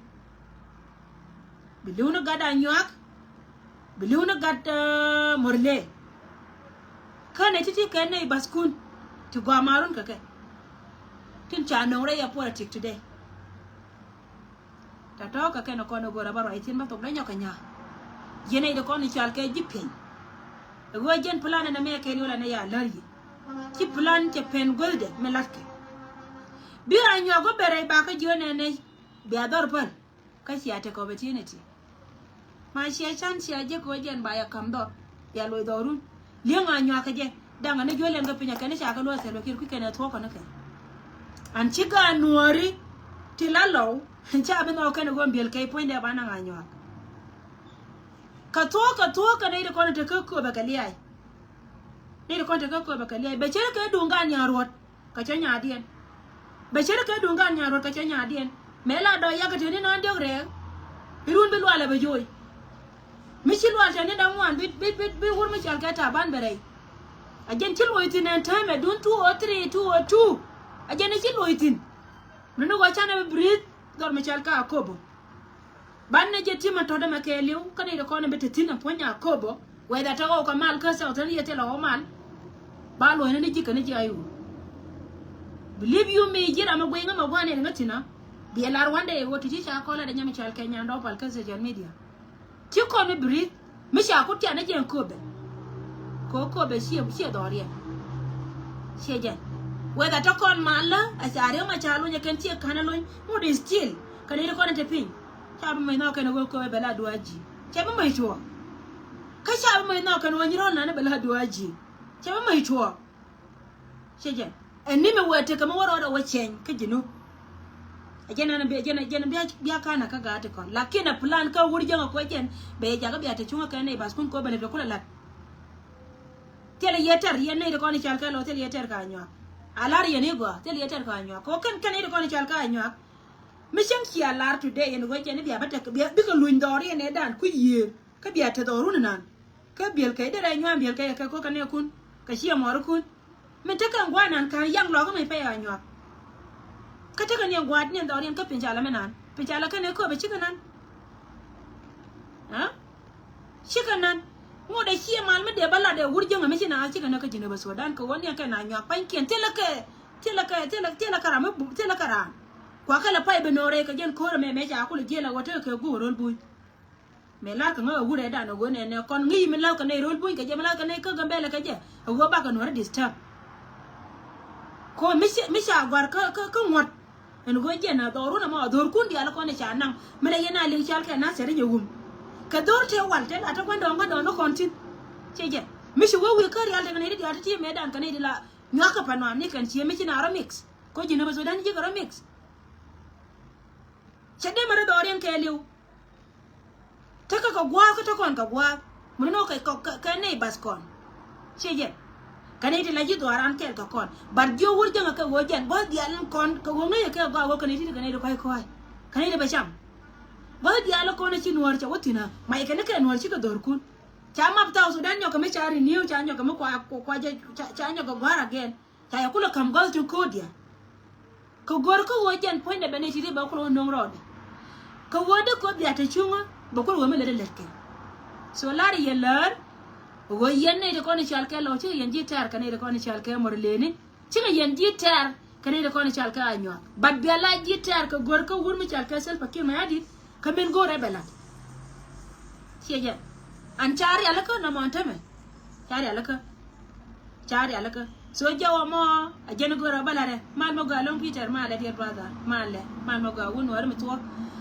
Bi li̱w ni gat Anyuak. Bi li̱w ni gat, eh, Murle. Kä nɛy ti̱ti̱ kɛ nɛy baskun ti gɔaa marun kɛ kɛ. Tin ca no̱o̱ŋ rɛy ɛ politic today. Tɔ̱tɔ̱ kɛ kɛn kɔn ɛ go̱o̱rä bä ruac thi̱n bä thok dee nyɔk kɛ nyaa. Jiɛn nɛy ti kɔn i̱ cɔal kɛ ji̱ piɛny. Ɛ ɣöö jiɛn plan ɛn ɛmɛ kɛɛliw la nɛy a lär yi. Ci plan cɛ pɛn guäthdɛ mi la̱tkɛ. Bi Anyuak wä ben rɛy bakä jiön ɛn nɛy bia dhɔr päl. Kä cia tekɛ opportunity. Ma cia can cia jek kɛ wä jɛn ba ya kam dhɔr. Bia loc dhɔrun. Li̱eŋ Anyuak kɛ jɛ. Daŋ ani juɔl yɛn kä piny a kɛn ca kɛ luɔth Salva Kiir kui̱ kɛn ɛ thuɔk kɔn kɛ. An ci gaat nuɔɔri ti la lɔw. Ca bi nhɔk kɛn ɛ ɣöö biɛl kɛ puɔ̱nydɛ ba naŋ Anyuak. Kɛ thuɔk kɛ thuɔk kɛ nɛy ti kɔn te kä Kööbɛ kɛ lia̱a̱. Nɛy ti kɔn te kä Kööbɛ kɛ lia̱a̱ bɛ cɛ kɛ duŋ gaat nyaruɔt. Kɛ cɛ nyaadiɛn. Bɛ cɛ kɛ duŋ gaat nyaruɔt kɛ cɛ nyaadiɛn. Mëë la dɔɔc yakɛ te ni naan diɔk rɛɛk. Irun bi lualɛ bɛ jo̱o̱c. Mi ci lual te ni da̱ŋ ŋuan bi, bi, bi, bi wur mi cɔal kɛ Taban bɛ rɛy. A jɛn ci luɔc thi̱n ɛn täämɛ duun two oh three, two oh two. A jɛn ci luɔc thi̱n. Nuni ɣɔɔ canɛ bi breathe dhɔr mi cɔal kɛ Akobo. Banɛ jɛ ti ma tɔ̱t ɛmɛ kɛɛliw kä nɛy ti kɔn in bi te thi̱n ɛ puɔ̱ny Akobo. Whether te ɣɔw kɛ mal kä South ni yɛ thilɛ ɣɔw mal. Ba luɔ̱ny ni ji̱ kɛn ji̱ ayu. Believe you me, ji̱ ram mi guiy ŋä ma gua̱a̱n in ŋä thi̱n ɔ. Biɛ lar one day ɣöö ti ci ca kɔl ɛ dɛ nyam cɔal kɛ nyan dɔɔpal kä social media. Ci kɔn mi breathe. Mi ca kut tian ni jɛn Kööbɛ. Kɛ ɣöö Kööbɛ ciɛ, ciɛ dhɔriɛn. Ciɛ jɛn. Whether te kɔn malä a ca riek ma ca lony ɛ kɛn ciɛ ka̱n ɛ lony ŋut is still. Kɛn iri kɔn ɛ te piny. Ca bi mɔc nhɔk kɛn ɛ ɣöö Kööbɛ bɛ la duaa ji̱. Ca bi mɔc tuɔɔk. Kä ca bi mɔc nhɔk kɛn ɛ ɣöö Nyirol Nani bɛ la duaa ji̱. Ca bi mɔc tuɔɔk. Ciɛ jɛn. Ɛn ni mi wee tekɛ mi wä rɔɔdɛ wä cɛny kä Jinub. Ɛ jɛn ɛn bi, jɛn, jɛn bia, bia ka̱n ɛ kä gaat ti kɔn. Lakin ɛ plan kä wur jäŋ ɛ kuɛ jɛn bɛ yɛ jakä bia te cuŋä kɛn nɛy baskun kɛ ɣöö bɛ lät kɛ kulɛ la̱t. Thilɛ yɛ tɛr yɛn nɛy ti kɔn i̱ cal kɛ lɔ thilɛ yɛ tɛr ka Anyuak. A lar yɛn i̱ gɔaa thilɛ yɛ tɛr ka Anyuak. Kɛ ɣöö kɛn, kɛn nɛy ti kɔn i̱ cal kɛ Anyuak. Mi cäŋ cia lar today ɛn ɣöö jɛn i̱ bia bä tek bia bikɛ luny dhɔriɛn ɛ dan kui̱ yiëër. Kä bia te dhɔrun inan. Kä biɛl kɛ i̱ derɛ nyuan biɛl kɛ yɛ kɛ ko̱ kɛ nɛɛkun. Kɛ ciɛ mɔrikun. Min tekɛ ɛn gua̱a̱r inan ka̱n yaŋ lɔkä mi pɛy Anyuak. Kä tekɛ ni ɛn gua̱a̱r ni ɛn dhɔriɛn kä piny ca lɛ mi nan. Piny ca lɛ kɛn ɛ kööbɛ cikɛ nan. Aa? Cikɛ nan. Ŋot ɛ ciɛ mal mi dee bä lat ɛ wur jäŋɛ mi ci na cikɛ nä kä Jinub Sudan kɛ ɣöö ni ɛn kɛn Anyuak pa̱nykiɛn thilɛ kɛ, thilɛ kɛ, thilɛ, thilɛ kɛ ram mi bu, thilɛ kɛ ram. Kua kɛ lɛ pay bi no̱o̱rɛ kɛ jɛn ko̱rɛ mɛ mɛ ca kulɛ jiɛl ɛ ɣöö tekɛ kɛ guur ro̱l buny. Mëë la̱rkɛ ŋäk ɛ wurɛ dan ɛ ɣöö nɛnɛ kɔn ŋi̱i̱c mi la̱thkɛ nɛy ro̱l buny kɛ jɛ mi la̱thkɛ nɛy kä Gambɛlɛ kɛ jɛ ɛ ɣöö bakɛ nuɔ̱ri disturb. Kɔn mi ci, mi ca gɔ̱a̱r kä, kä, kä ŋuɔ̱t. Ɛn ɣöö jɛn a dhɔrun ɛmɔ a dhorkun diaal kɔn ɛ ca naŋ mi lɛ yɛn a liŋ cal kɛ nath cɛ ri nyɛ wum. Kɛ dhor tëë wal tëë la te gua̱n dɔ̱ŋ kä dɔ̱ŋ ni kɔn thi̱n. Ciɛ jɛ mi ci wee wi̱i̱ kä rial tekɛ nɛy ti diaal ti ti mëë dan kɛ nɛy ti la nyuak kɛ pɛ nuam ni kɛn cië mi ci na rɔ mix. Kä ji̱n ɛ bä Sudan ji̱ kɛ rɔ mix. Cɛ dee mɛ rɔ dhɔriɛn kɛɛliw. Tekɛ kɛ gua̱a̱th kä te kɔn kɛ gua̱a̱th. Mun ni nɔ kɛ, kɛ, kɛ, kɛ neighbors kɔn. Ciɛ jɛ. Kɛ nɛy ti la ji̱ dhuaaran kɛɛl kɛ kɔn. But jiök wur jäŋä kɛ ɣöö jɛn gua̱a̱th diaal in kɔn kɛ ɣöö ŋäcɛ kɛ gɔaa ɣöö kɛ nɛy ti kɛ nɛy ti kɔ̱a̱c kɔ̱a̱c. Kɛ nɛy ti bɛ cam. Gua̱a̱th diaal in kɔn ci nuɔ̱ɔ̱r cɛ wä thi̱n ɛ. Mac kɛ ni kɛ nuɔ̱ɔ̱r cikɛ dho̱rkun. Ca map South Sudan nyɔk kɛ mi ca renew, ca nyɔk kɛ mi kua, kua, kua jɛ, ca, ca nyɔk kɛ gua̱a̱r again. Ca yɛ kulɛ ka̱m gɔ̱th ti ko̱o̱dia. Kɛ go̱r kä ɣöö jɛn puɔ̱nydɛ bɛ ni ti̱ti̱ bɛ kulɛ wä no̱o̱ŋ rɔɔdɛ. Kɛ ɣöö dee ko̱o̱p bia te cuŋä bɛ kulɛ wä mi lät ɛ lät kɛ. So lar yɛ lär ɣöö yɛn nɛy ti kɔn i̱ cal kɛ lɔw cikɛ yɛn ji̱ tɛ̈r kɛ nɛy ti kɔn i̱ cal kɛ mɔr leni. Cikɛ yɛn ji̱ tɛ̈r kɛ nɛy ti kɔn i̱ cal kɛ Anyuak. But bia la ji̱ tɛ̈r kɛ go̱r kä wur mi cal kɛ Salva Kiir Mayardit. Kä min go̱o̱rɛ bɛ la̱t. Ciɛ jɛ. An ca rialikä nɔmɔ an tämɛ. Ca rialikä. Ca rialikä. So jɛ wä mɔ a jɛn go̱o̱rɛ bä la̱tɛ. Mal mɔ gɔaa lo̱ŋ Peter, malɛ dear brother. Malɛ. Mal mɔ gɔaa wun wä ri mi thuɔ̱k.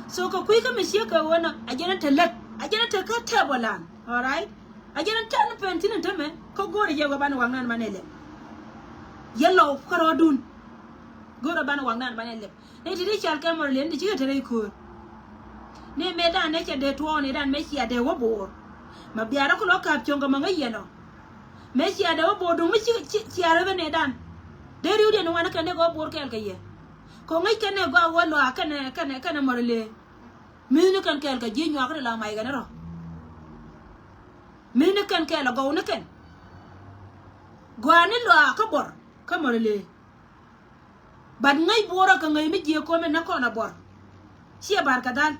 So kɛ kui̱ kä mi ciek kɛ wä nɔ a jɛn te lät. A jɛn te kä table an. All right. A jɛn te ni pɛn thi̱n in tämɛ. Kä go̱o̱rɛ jɛ wä banɛ waknan banɛ lɛp. Yɛ lɔw kärɔɔdun. Go̱o̱rɛ banɛ waknan banɛ lɛp. Ni ti ti cal kɛ mɔr liɛn ti cikɛ te rɛy köör. Ni mëë dan ni cɛ dee tuɔɔk ni dan mëë cia dee wä bo̱o̱r. Ma biarä kulɔ ka̱p cɔ̱ŋ kɛ ma ŋäc yɛn ɔ. Mëë cia dee wä bo̱o̱r duŋ mi ci, ci, cia rɛ bä ni dan. Dee riwdiɛn ni wan kɛn dee kɛ wä bo̱o̱r kɛɛl kɛ yɛ. Kɛ ŋäc kɛn ni gɔaa wä lɔaa kɛnɛ, kɛnɛ, kɛnɛ mɔr liɛn. Mi̱thni kɛn kɛɛl kɛ ji̱ nyuak ri la mac kɛn rɔ. Mi̱thni kɛn kɛɛl a gɔwni kɛn. Gɔaa ni luaak kä buɔr kä mɔr lee. But ŋäc buɔrä kɛ ŋäc mi jiɛ ko̱ mi näk kɔn a buɔr. Ciɛ bar kɛ dhal.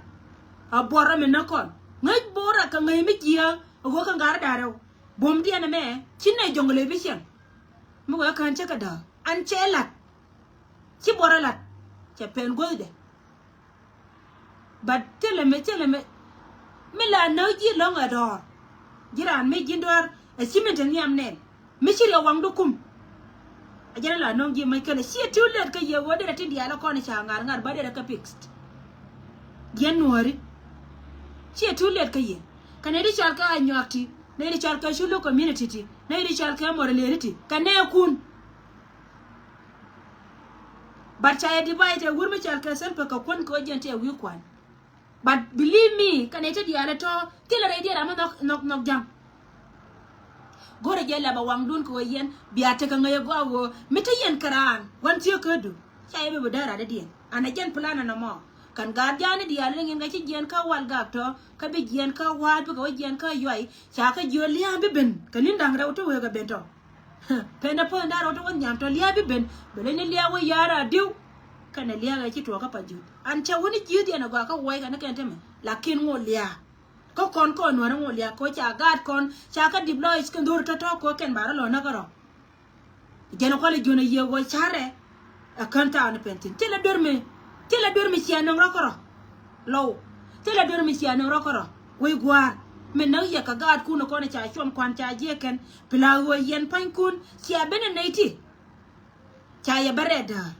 A buɔrä mi näk kɔn. Ŋäc buɔrä kɛ ŋäc mi jiɛ a ɣöö kɛ ŋa̱r da̱rɛw. Buɔ̱m diɛn ɛmɛ ci nɛy jɔ̱ŋ lɛ bi ciɛŋ. Mi wee kään cä kɛ dääk an cɛ la̱t. Ci buɔrä la̱t cɛ pɛn guäthdɛ. But thilɛ mi thilɛ mi mi la näk ji̱ lɔ̱ŋ ɛ dɔ̱ɔ̱r. Ji̱ raan mi ji̱n dɔ̱ɔ̱r ɛ ci min te nhiam nɛn mi ci riɛk waŋdu kum. A jɛn la nɔŋ ji̱ mac kɛnɛ ciɛ too late kä yɛ wä derɛ ti diaal ɛ kɔn ca ŋa̱r ŋa̱r bä derɛ kä fixed. Jiɛn nuɔ̱ɔ̱ri ciɛ too late kä yɛ. Kɛ nɛy di cɔal kɛ a nyuak ti nɛy di cɔal kɛ culu community ti nɛy di cɔal kɛ mɔr lëëri ti kɛ nɛɛkun. But ca yɛ divide ɛ wur mi cɔal kɛ Salva kɛ kuän kɛ ɣöö jɛn tɛ wi̱i̱ kuan. But believe me kɛ nɛy ti diaal ɛ tɔ̱ thilɛ rɛy diɛ ram mi nhɔk nhɔk nhɔk ja̱ŋ. Go̱rɛ jɛ lɛp a waŋdun kɛ ɣöö yɛn bia tekɛ ŋäc ɛ gɔaa ɣöö mi te yɛn kɛ raan gua̱n thieekädu. Ca yɛ bi bi däär radädiɛn an a jɛn plan ɛn ɛmɔ. Kɛn gaat ja̱a̱ni diaal ni ŋi̱n kɛ ci jiɛn kä wal gak tɔ̱ kä bi jiɛn kä wa̱a̱t bikɛ wä jiɛn kä yuay ca kä jiö lia̱a̱m bi ben kɛ ni̱n da̱ŋ rɛw ti wëë kɛ ben tɔ̱. Pɛn dɛ puɔ̱th in da̱ŋ rɛw ti wä nhiam tɔ̱ lia̱a̱m bi ben bɛ leny ni lia̱a̱ wä ya̱a̱r a diw. Kɛnɛ lia̱a̱ ɛ ci tuɔɔk kä pa juth an cɛ wä ni jiöth yɛn ɛ gɔaa kä wuɔy kɛn ni kɛn temɛ. Lakin ŋot lia̱a̱ kä kɔn kɔn nuɔ̱ɔ̱r ŋot lia̱a̱ kɛ ca gaat kɔn ca kä dip lɔc kɛn dho̱r tɔ̱tɔ̱ kɛ kɛn barä lɔ näk kärɔ. Jɛn kualɛ juɔ̱n a yiëë ɣöö carɛ. Ɛ kän thaani pɛn thi̱n thilɛ duer mi thilɛ duer mi cia nöŋ rɔ kärɔ. Lɔw thilɛ duer mi cia nöŋ rɔ kärɔ. Wec gua̱a̱r mi näk yɛ kɛ gaatkun kɔn ca cuɔm kuan ca jiɛk kɛn. Pila ɣöö yɛn pa̱nykun cia ben ɛ nɛy ti. Ca yɛ bä rɛɛt däär.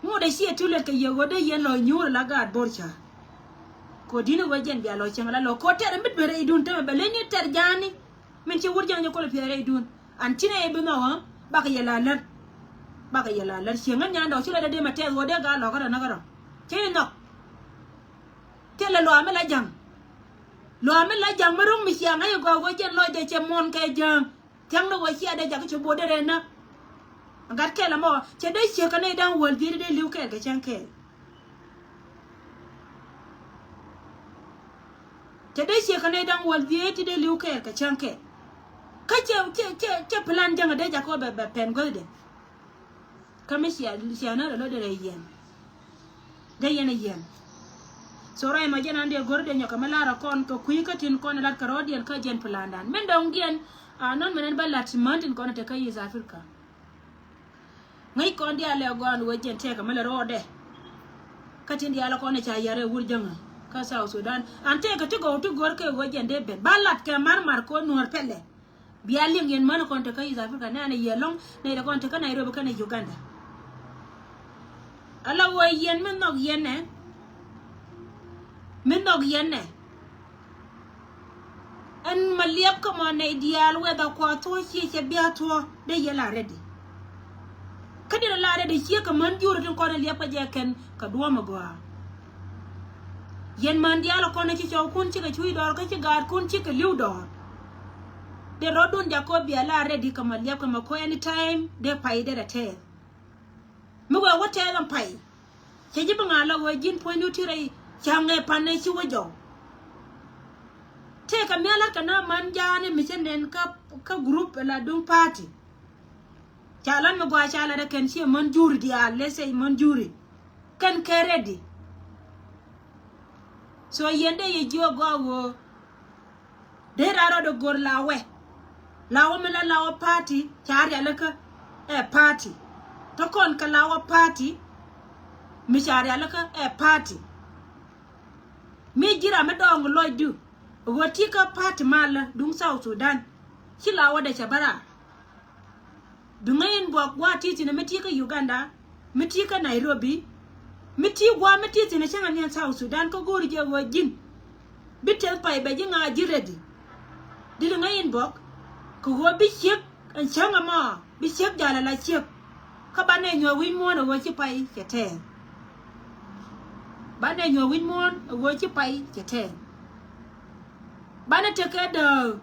Ŋot ɛ ciɛ too late kɛ yɛ ɣöö dee yɛn lɔ nyuur la gaat bo̱r cäär. Kɛ ɣöö di̱n ɛ ɣöö jɛn bia lɔ cieŋ la lɔ kɛ ɣöö tɛr ɛ mi duer rɛydun tämɛ bɛ leny ni tɛr ja̱a̱ni. Min ci wur ja̱a̱ni kulɛ piɛth rɛydun an ci nɛ yɛ bi nhɔk ɣä bakɛ yɛ la lär. Bakɛ yɛ la lär cieŋ ɣä nyandɛ ɔ ci la dee dee mɛ tɛth ɣöö dee gaat lɔ kärɔ näk kärɔ. Ci nhɔk. Thilɛ luaak mi la ja̱ŋ. Luaak mi la ja̱ŋ mi ro̱ŋ mi ciaŋ ɣä yɛ gɔaa ɣöö jɛn lɔcdɛ cɛ muɔ̱ɔ̱n kɛ ja̱a̱ŋ. Thia̱ŋ ni wä cia dee jakä ci bo̱o̱t dee rɛn näk. Gat kɛl ɛmɔ cɛ dee ciek kɛ nɛy da̱ŋ wäl dhieec ti dee li̱w kɛɛl kɛ cäŋ kɛɛl. Cɛ dee ciek kɛ nɛy da̱ŋ wäl dhieec ti dee li̱w kɛɛl kɛ cäŋ kɛɛl. Kä cɛ cɛ cɛ cɛ plan jäŋ a dee jakä wä bɛ bɛ pɛn guäthdɛ. Kä mi cia cia nä rɛ lɔ derɛ yiɛn. Dee yɛn a yiɛn. So rɛy mɔ jɛn an dee go̱r dee nyɔkɛ mi lar a kɔn kɛ kui̱ kä tin kɔn lat kɛ rɔɔdiɛn kä jɛn plandan min dɔŋdiɛn. A nɔn mɛn ɛn bä lat män tin kɔn te kä East Africa. Ŋäc kɔn diaal lɛ gɔaan wee jɛn tɛɛkä mi lɛ rɔɔdɛ. Kä tin diaal kɔn ca yar ɛ wur jäŋä kä South Sudan an tɛɛkä ti gɔw ti go̱r kɛ wee jɛn dee ben ba lat kɛ mar mar kɔn nuɔr pɛlɛ. Bia liŋ yɛn män kɔn tekä East Africa nɛnɛ yɛ lɔŋ nɛy rɛ kɔn tekä Nairobi kɛnɛ Uganda. Ala ɣöö yɛn mi nhɔk yɛn nɛ mi nhɔk yɛn nɛ. Ɛn ma liɛp kä mɔ nɛy diaal wɛth a kua thuɔ̱ɔ̱ ciɛ cɛ bia thuɔ̱ɔ̱ dee yɛ la rɛdi. Kä diɛn la rɛdi ciɛ kɛ män jur tin kɔn liɛp kä jɛ kɛn kɛ duɔ̱ɔ̱m a gɔaa. Yɛn man diaal kɔn ci cɔwkun cikɛ cuc dɔɔr kä ci gaatkun cikɛ li̱w dɔɔr. Dee rɔ̱dun jakɔ bia la rɛdi kɛ ma liɛp kɛ ma kɔ anytime dee pay dee rɛ tɛɛth. Mi wee wä tɛɛth ɛn pay. Cɛ ji̱ bi ŋa̱a̱ la wee ji̱n puɔ̱nydu ti rɛy ca̱ŋ ɛ pan ɛ ci wä jɔw. Tëëkɛ mia̱lä kɛ na man ja̱a̱ni mi cä nɛn kä kä group la duŋ party. Ca lan mi gɔaa ca lat ɛ kɛn ciɛ män juri diaal lɛ sɛy män juri. Kɛn kɛ rɛdi. So yɛn dee yɛ jiök gɔaa ɣöö dee raa rɔɔdɛ go̱r lawɛ. Lawɛ mi la lawɛ party ca rialikä ɛ party. Te kɔn kɛ lawɛ party mi ca rialikä ɛ party. Mi ji̱ ram mi dɔɔŋ lɔcdu ɣöö ti kä party malä duŋ South Sudan. Ci lawɛ dee cɛ bä raar. Duŋä in buɔk gua̱a̱ ti thi̱n mi ti kä Uganda, mi ti kä Nairobi, mi ti gua̱a̱ mi ti thi̱n cäŋ aniɛn South Sudan kä go̱o̱ri jɛ ɣöö ji̱n. Bi teth pay bɛ ji̱ ŋa̱a̱ ji̱ rɛdi. Di duŋä in buɔk kɛ ɣöö bi ciek ɛn cäŋ ɛmɔ bi ciek jal ala ciek. Kä banɛ nyuɔ̱ɔ̱k wi̱c muɔ̱ɔ̱n ɛ ɣöö ci pay cɛ tɛɛth. Banɛ nyuɔ̱ɔ̱k wi̱c muɔ̱ɔ̱n ɛ ɣöö ci pay cɛ tɛɛth. Banɛ tekɛ dääk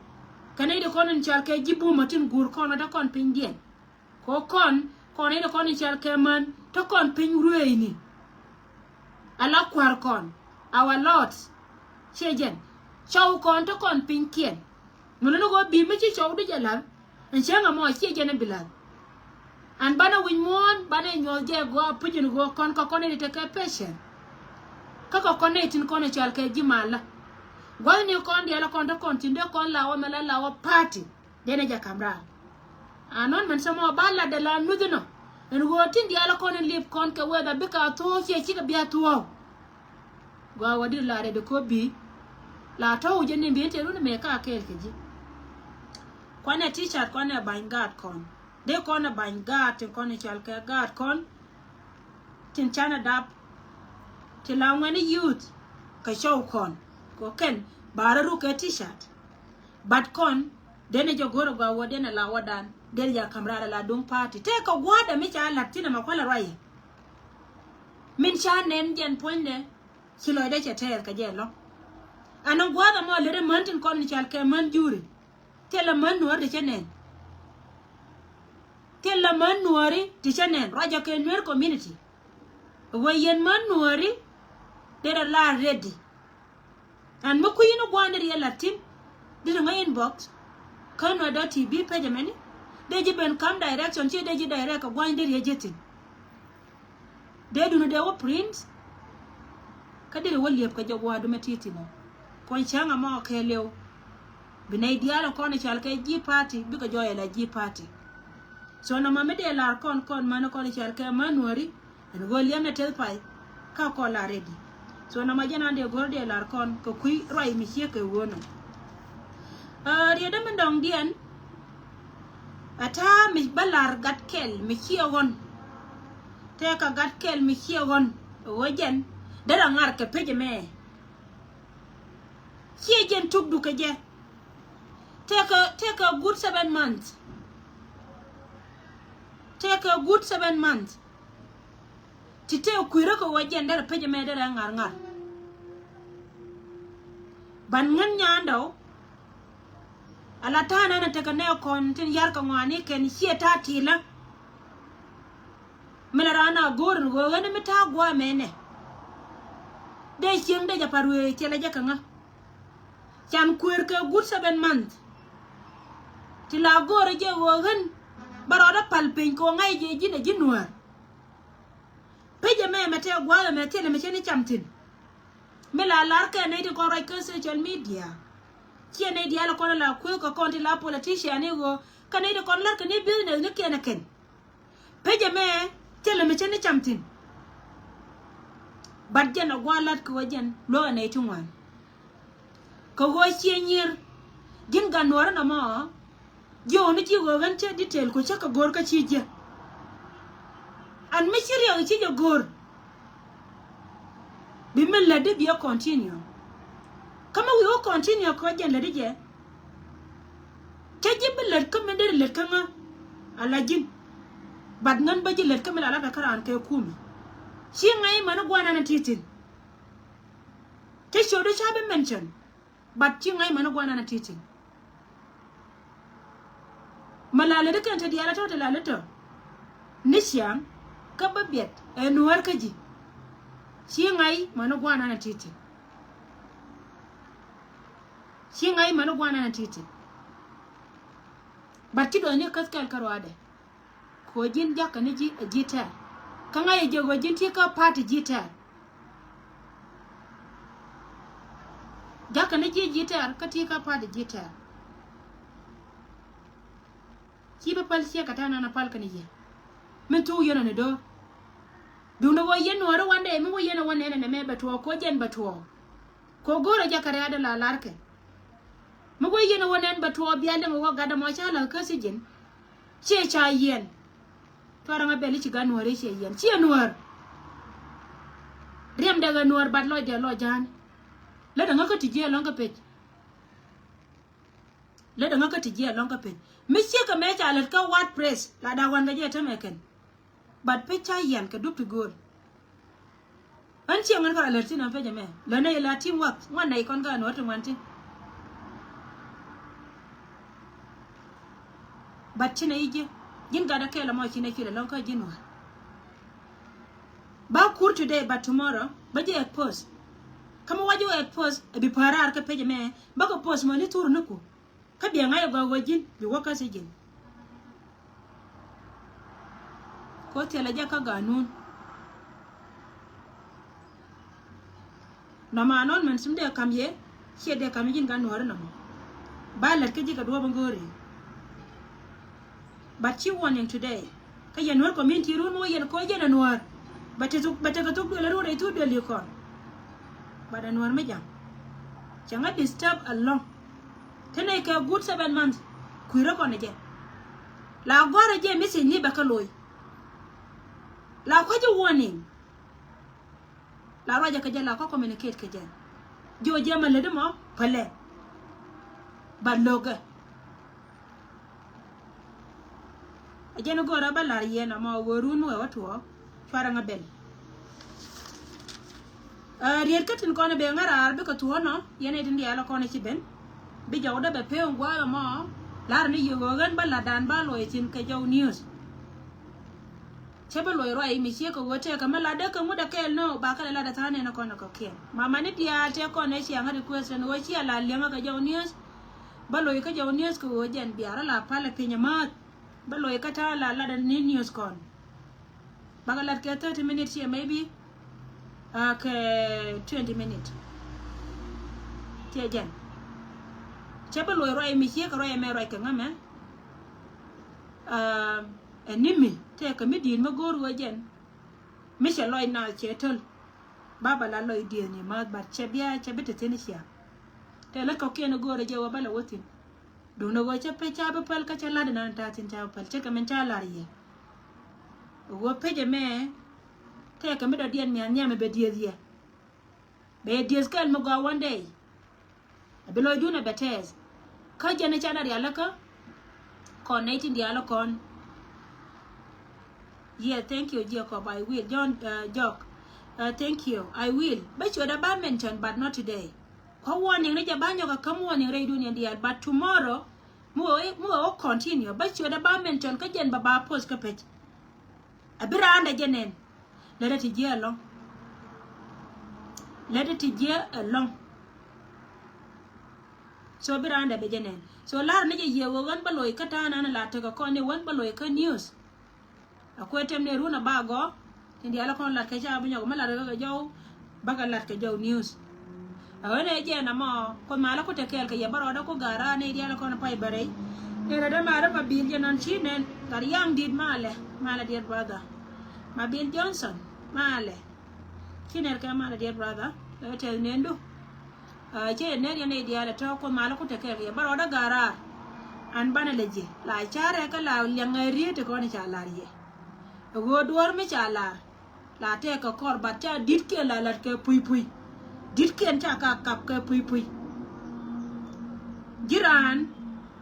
kɛ nɛy di kɔn in cɔal kɛ ji̱ bumä tin guur kɔn ɛ te kɔn pinydiɛn. Kɛ kɔn kɔn in kɔn in cɔal kɛ män te kɔn piny rueeni. Ala kua̱r kɔn our lords Ciɛ jɛn cɔw kɔn te kɔn piny kiɛn. Mun ni ɣöö bi mi ci cɔw di jɛ la̱l. Ɛn cäŋ ɛmɔ ciɛ jɛn ɛ bi la̱l. An banɛ wi̱c muɔ̱ɔ̱n banɛ nyuɔ̱th jɛ gɔaa puc in ɣöö kɔn kɛ kɔn in tekɛ patient. Kä kɛ kɔn in tin kɔn in cɔal kɛ ji̱ malä. Gua̱thni kɔn diaal kɔn te kɔn tin dee kɔn la wä mɛ la la wä party. Dee nɛ jɛ ka̱m raar. Anɔn mɛn cɛ mɔ ba lat dee la nuth inɔ. Ɛn ɣöö tin diaal kɔn in lip kɔn kɛ whether bikɛ a thuɔ̱ɔ̱k ciɛ cikɛ bia thuɔ̱ɔ̱k. Gua wä dit la rɛd kɔ bi. La tɔw jɛ ni bi te run mɛ ka kɛɛl kɛ ji̱. Kuanɛ t-shirt kuanɛ bany gaat kɔn. Dee kɔn ɛ bany gaat tin kɔn in cɔal kɛ gaat kɔn. Tin canɛ dap. Ti la ŋuɛni youth kɛ cɔw kɔn. Kɔ kɛn ba rɛ ruk kɛ t-shirt. But kɔn denɛ jɛ go̱r ɛ gua wä denɛ la wä dan. Denɛ jɛ ka̱m raar ɛ la duŋ party. Tëë kɛ gua̱a̱dɛ mi ca lat thin ɛmɛ kualɛ ruayɛ. Min ca nɛn jɛn puɔ̱nydɛ. Ci lɔcdɛ cɛ tɛɛth kɛ jɛ lɔ̱ŋ. Ɛn gua̱a̱th ɛmɔ lät ɛ män tin kɔn in cɔal kɛ män juri. Thilɛ män nuɔ̱ɔ̱ri ti cä nɛn. Thilɛ män nuɔ̱ɔ̱ri ti cä nɛn ruacä kɛ nuer community. Wee yɛn män nuɔ̱ɔ̱ri derɛ la ready. Ɛn mi kui̱ ni gua̱a̱n derɛ yɛ la̱t thi̱n. Derɛ ŋäc inbox. Kä nuɔ̱ɔ̱r dɔ̱ ti bi pecä mɛni. Dee ji̱ ben ka̱m direction ci dee ji̱ direct kɛ gua̱a̱n derɛ yɛ ji̱ thi̱n. Dee duni dee wä print. Kä deri wä liep kɛ jɛ gua̱a̱du mɛ ti̱ti̱ nɔ. Puɔ̱ny cäŋ amɔ kɛɛliw. Bi nɛy diaal in kɔn i̱ cɔal kɛ ji̱ party bikɛ jɔɔyɛ la ji̱ party. So nɔmɔ mi dee lar kɔn kɔn män in kɔn i̱ cɔal kɛ män nuɔ̱ri. Ɛn ɣöö liɛm nɛ teth pay. Ka kɔn la ready. So nɔmɔ jɛn an dee go̱r dee lar kɔn kɛ kui̱ ruac mi ciek kɛ ɣöö nɔ. Aa, riet dämi dɔŋdiɛn. Ɛ ta̱a̱ mi bä la̱r gat kɛl mi ciɛ ɣɔn. Tëëkɛ gat kɛl mi ciɛ ɣɔn ɛ ɣöö jɛn derɛ ŋa̱r kɛ pec ɛmɛ. Ciɛ jɛn tukdu kɛ jɛ. Tëëkɛ, tëëkɛ good seven months. Tëëkɛ good seven months. Ti tëë kui̱rä kɛ ɣöö jɛn derɛ pec ɛmɛ derɛ ŋa̱r ŋa̱r. Ban ŋän nyandɛ ɔ. Ala ta̱a̱ nɛn a tekɛ nɛ kɔn tin yar kɛ ŋɔaani kɛn ciɛ ta̱a̱ ti̱i̱lä. Mi la raan a go̱o̱r in ɣöö ɣän mi ta̱a̱ gua̱a̱ mɛnɛ. Dee cieŋ dee jɛ pa̱r wee thilɛ jɛ kɛ ŋä. Can kueer kɛ good seven month. Ti la go̱o̱r jɛ ɣöö ɣän bä rɔɔdä pal piny kɛ ɣöö ŋa̱c jɛ ji̱n ɛ ji̱ nuäär. Pec ɛmɛ mɛ tɛɛ gua̱a̱th ɛmɛ thilɛ mi cä ni cam thi̱n. Mi la lar kɛ nɛy ti kɔn ruac kä social media. Ciɛ nɛy diaal kɔn la kueek kɛ kɔn ti la politician i̱ ɣöö kä nɛy ti kɔn lar kɛ ni business ni kiɛn ɛ kɛn. Pec ɛmɛ thilɛ mi cä ni cam thi̱n. But jɛn ɛ gua̱a̱th lat kɛ ɣöö jɛn luäk ɛ nɛy ti ŋuan. Kɛ ɣöö ciɛ nyier ji̱n gat nuɔ̱ɔ̱ri nɔmɔ. Jiök ni ci ɣöö ɣän cä detail ku cä kɛ go̱r kä ci jiɛ. An mi ci riɛk ci jɛ go̱r. Bi min lätdi bi ɛ continue. Kä mi wi̱i̱ wä continue kɛ ɣöö jɛn lätdi jɛ. Cä ji̱ bi lät kä min deri lät kä ŋä. Ala ji̱n. But ŋän bä ji̱ lät kä min la la̱t kɛ kä raan kɛ kumɛ. Ci ŋa̱c i̱ mäni gua̱a̱r nan a ti̱ti̱n. Cä ciötdu ca bi mention. But ci ŋa̱c mäni gua̱a̱r nan a ti̱ti̱n. Mɛ la lät kɛn te diaal a tɔ̱ te la lät tɔ̱. Ni ciaŋ kä bä biɛt ɛ nuäär kä ji̱. Ci ŋa̱c mäni gua̱a̱r nan a ti̱ti̱n. Ci ŋa̱c mäni gua̱a̱r nan a ti̱ti̱n. But ci duɔth ni käth kɛl kä ruaadɛ. Kɛ ɣöö ji̱n jakä ni ji̱ ɛ ji̱ tɛr. Kä ŋa̱c ɛ jɛ ɣöö ji̱n ti kä party ji̱ tɛr. Jakä ni ji̱ ji̱ tɛr kä ti kä party ji̱ tɛr. Ci bi päl ciek kɛ ta̱a̱ nan a pal kä ni yɛ. Min thuk yɛn ɔ ni do̱r. Duundɛ ɣöö yɛn nuɔ̱ɔ̱ri wandɛ mi wä yɛn ɛ wä nɛn ɛn ɛmɛ bɛ tuɔɔk kɛ ɣöö jɛn bɛ tuɔɔk. Kɛ ɣöö go̱o̱rɛ jakä rɛ̈ɛ̈dɛ la larkɛ. Mi wä yɛn ɛ wä nɛn bɛ tuɔɔk bia liŋ ɛ wä gatdɛ mɔ ca la̱th kä thi̱ji̱n. Ciɛ ca yiɛn. Tuarɛ ŋa bɛl i̱ ci gat nuäär i̱ ciɛ yiɛn ciɛ nuäär. Riɛmdɛ ɣä nuäär bat lɔcdɛ lɔc ja̱a̱n. Lätdɛ ŋä kä ti jiɛ lɔ̱ŋ kä pec. Lätdɛ ŋä kä ti jiɛ lɔ̱ŋ kä pec. Mi ciek kɛ mɛ ca lät kä wat press la da̱k wan kɛ jɛ tämɛ kɛn. But pec ca yiɛn kɛ dup ti gööl. Ɣän ciɛ ŋän kɔn a lät thin ɣän pec ɛmɛ lät nɛy la team work ŋuan nɛy kɔn kä a nuɔ̱ɔ̱r ti ŋuan thin. But ci nɛ yi ji̱ ji̱n gat a kɛɛl ɛmɔ ci nɛ cuil ɛlɔ̱ŋ kä ji̱n wä. Ba kur today but tomorrow ba ji̱ expose. Kä mi wa ji̱ wä expose, ɛ bi päär raar kä page mɛ, bä kɛ post mɔ ni thur ni ku. Kä biɛ ŋa̱c ɛ gɔaa wä ji̱n bi wä kä si ji̱n. Ko thilɛ jɛ kä ganun. Nɔmɔ announcement mi dee kam yɛ, ciɛ dee kam yɛ ji̱n gan nuɔ̱ɔ̱ri nɔmɔ. Ba lät kä ji̱ kɛ duɔ̱ɔ̱p in go̱o̱ri. But ci warning today. Kä yɛn nuɔ̱ɔ̱r community run wä yɛn kɔ yɛn a nuɔ̱ɔ̱r. Bɛ te thuk, bɛ te kɛ thuk duël run rɛy thuk duël yi kɔn. But a nuɔ̱ɔ̱r mi ja̱ŋ. Cɛ ŋa disturb along. Te nɛy kɛ good seven months. Kui̱rä kɔn ɛ jɛ. La gɔ̱rä jɛ message ni bɛ kä lo̱c. La kuecä warning. La ruacä kɛ jɛ, la kɔ communicate kɛ jɛ. Jiɔ jɛ ma lätdä mɔ pälɛ. Ba lo̱kɛ. A jɛn go̱rä bä la̱r yɛn amɔ wä run wä wä tuɔɔk. Cuarɛ ŋa ben. Ɛ, riet kä tin kɔn ben ŋa raar bikɛ tuɔɔk nɔ, yɛn ɛ tin diaal kɔn ci ben. Bi jɔwdä bɛ pee ŋuaak mɔ, la̱r ni yio̱w ɣän bä la̱tdan bä lo̱c thi̱n kɛ jɔw news. Cä bä lo̱c ruac mi ciek kɛ ɣöö tëëkɛ mi latdä kɛ ŋut ɛ kɛɛl nöö ba kɛ lɛ latdä tha̱a̱ŋ nɛn kɔn ɛ kɔ̱kiɛn. Mama ni diaal tëë kɔn ɛ ciaŋ request ɛn ɣöö cia la liɛŋä kɛ jɔw news. Bä lo̱c kä jɔw news kɛ ɣöö jɛn biaarä la pal ɛ piny ɛ määth. Bä lo̱c kä ta̱a̱ la latdä ni news kɔn. Bakɛ lat kɛ thirty minute ciɛ maybe. Ɛ, kɛ twenty minute. Ciɛ jɛn. Cä bä lo̱c ruac mi ciek kɛ ruac ɛmɛ ruac kɛ ŋämɛ. Ɛ, ɛ ni mi tëëkɛ mi di̱i̱t mi go̱o̱r ɣöö jɛn. Mi cɛ lɔc naath cɛ töl. Ba bä la lɔc diëëth ni määth, but cɛ bia cɛ bi te thi̱n cia. Tëë lät kɔ̱kiɛn go̱o̱rä jɛ wä bä la wä thi̱n. Duundɛ ɣöö cä pec ca bi päl kä cä la̱t inan ta̱a̱ thi̱n ca bi päl, cä kɛ min ca la̱r yɛ. Ɣöö pec ɛmɛ tëëkɛ mi dɔ̱diɛn mia̱th nhiam ɛ bɛ diëëth yɛ. Bɛ dieth kɛl mi gɔaa one day. A bi lɔcdun a bɛ tɛth. Kä jɛn i̱ canɛ rialikä. Kɔn nɛy tin diaal kɔn. Yeah, thank you, Jacob. I will. John, uh, Jock. Uh, thank you. I will. Bä cuɛ dee ba mention, but not today. Kɔ warning ni jɛ ba nyɔk a käm warning rɛydun yɛn diaal, but tomorrow mi wä, mi wä wä continue. Bä cuɛ dee ba mention kä jɛn bɛ ba post kä page. A bi raandɛ jɛ nɛn. Lɛt ɛ ti jiɛ ɛlɔ̱ŋ. Lɛt ɛ ti jiɛ ɛlɔ̱ŋ. So bi raandɛ bɛ jɛ nɛn. So lar ni jɛ yiëë wä wän bä loc kä ta̱a̱ nan la tekɛ kɔn ni wän bä loc kä news. A kuɛ tem ni run a ba gɔ. Tin diaal kɔn lat kɛ ca bi nyɔk mi lat kɛ jɔw. Bakɛ lat kɛ jɔw news. A ɣän ɛ jɛn amɔ Kuoth malä ku te kɛɛl kɛ yɛ bä rɔɔdä ku ga̱r raar nɛy diaal kɔn pay bä rɛy. Nɛn ɛ dee malä Mabil jɛ nɔn ci nɛn gat yaŋ di̱t malɛ, malɛ dear brother. Mabil Johnson malɛ. Ci nɛr kɛ malɛ dear brother. Ɛ tɛth nɛndu. Ɛ cɛ yɛ nɛr yɛn nɛy diaal ɛ tɔ̱ Kuoth malä ku te kɛɛl kɛ yɛ bä rɔɔdä ga̱r raar. An banɛ lɛ jiɛ la carɛ kɛ la liɛŋ ɛ riet ti kɔn ca lar yɛ. Ɛ ɣöö duɔ̱ɔ̱r mi ca lar. La tɛɛkɛ kɔr bat ca di̱tkiɛn la lat kɛ puc puc. Di̱tkiɛn ca ka kap kɛ puc puc. Ji̱ raan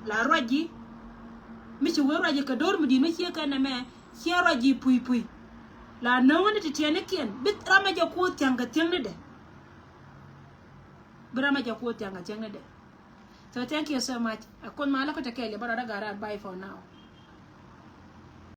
la ruac ji̱. Mi ci wee ruac ji̱ kɛ do̱r mi di̱t mi ciek kɛn nɛmɛ ciɛ ruac ji̱ puc puc. La no̱o̱ŋä ni ti tiɛɛnikiɛn bi ramɛ jɛ kuɔth thia̱ŋ kɛ thiäŋnidɛ. Bi ramɛ jɛ kuɔth thia̱ŋ kɛ thiäŋnidɛ. So thank you so much. A Kuoth malä kä te kɛɛl yɛ bä rɔɔdä ga̱r raar, bye for now.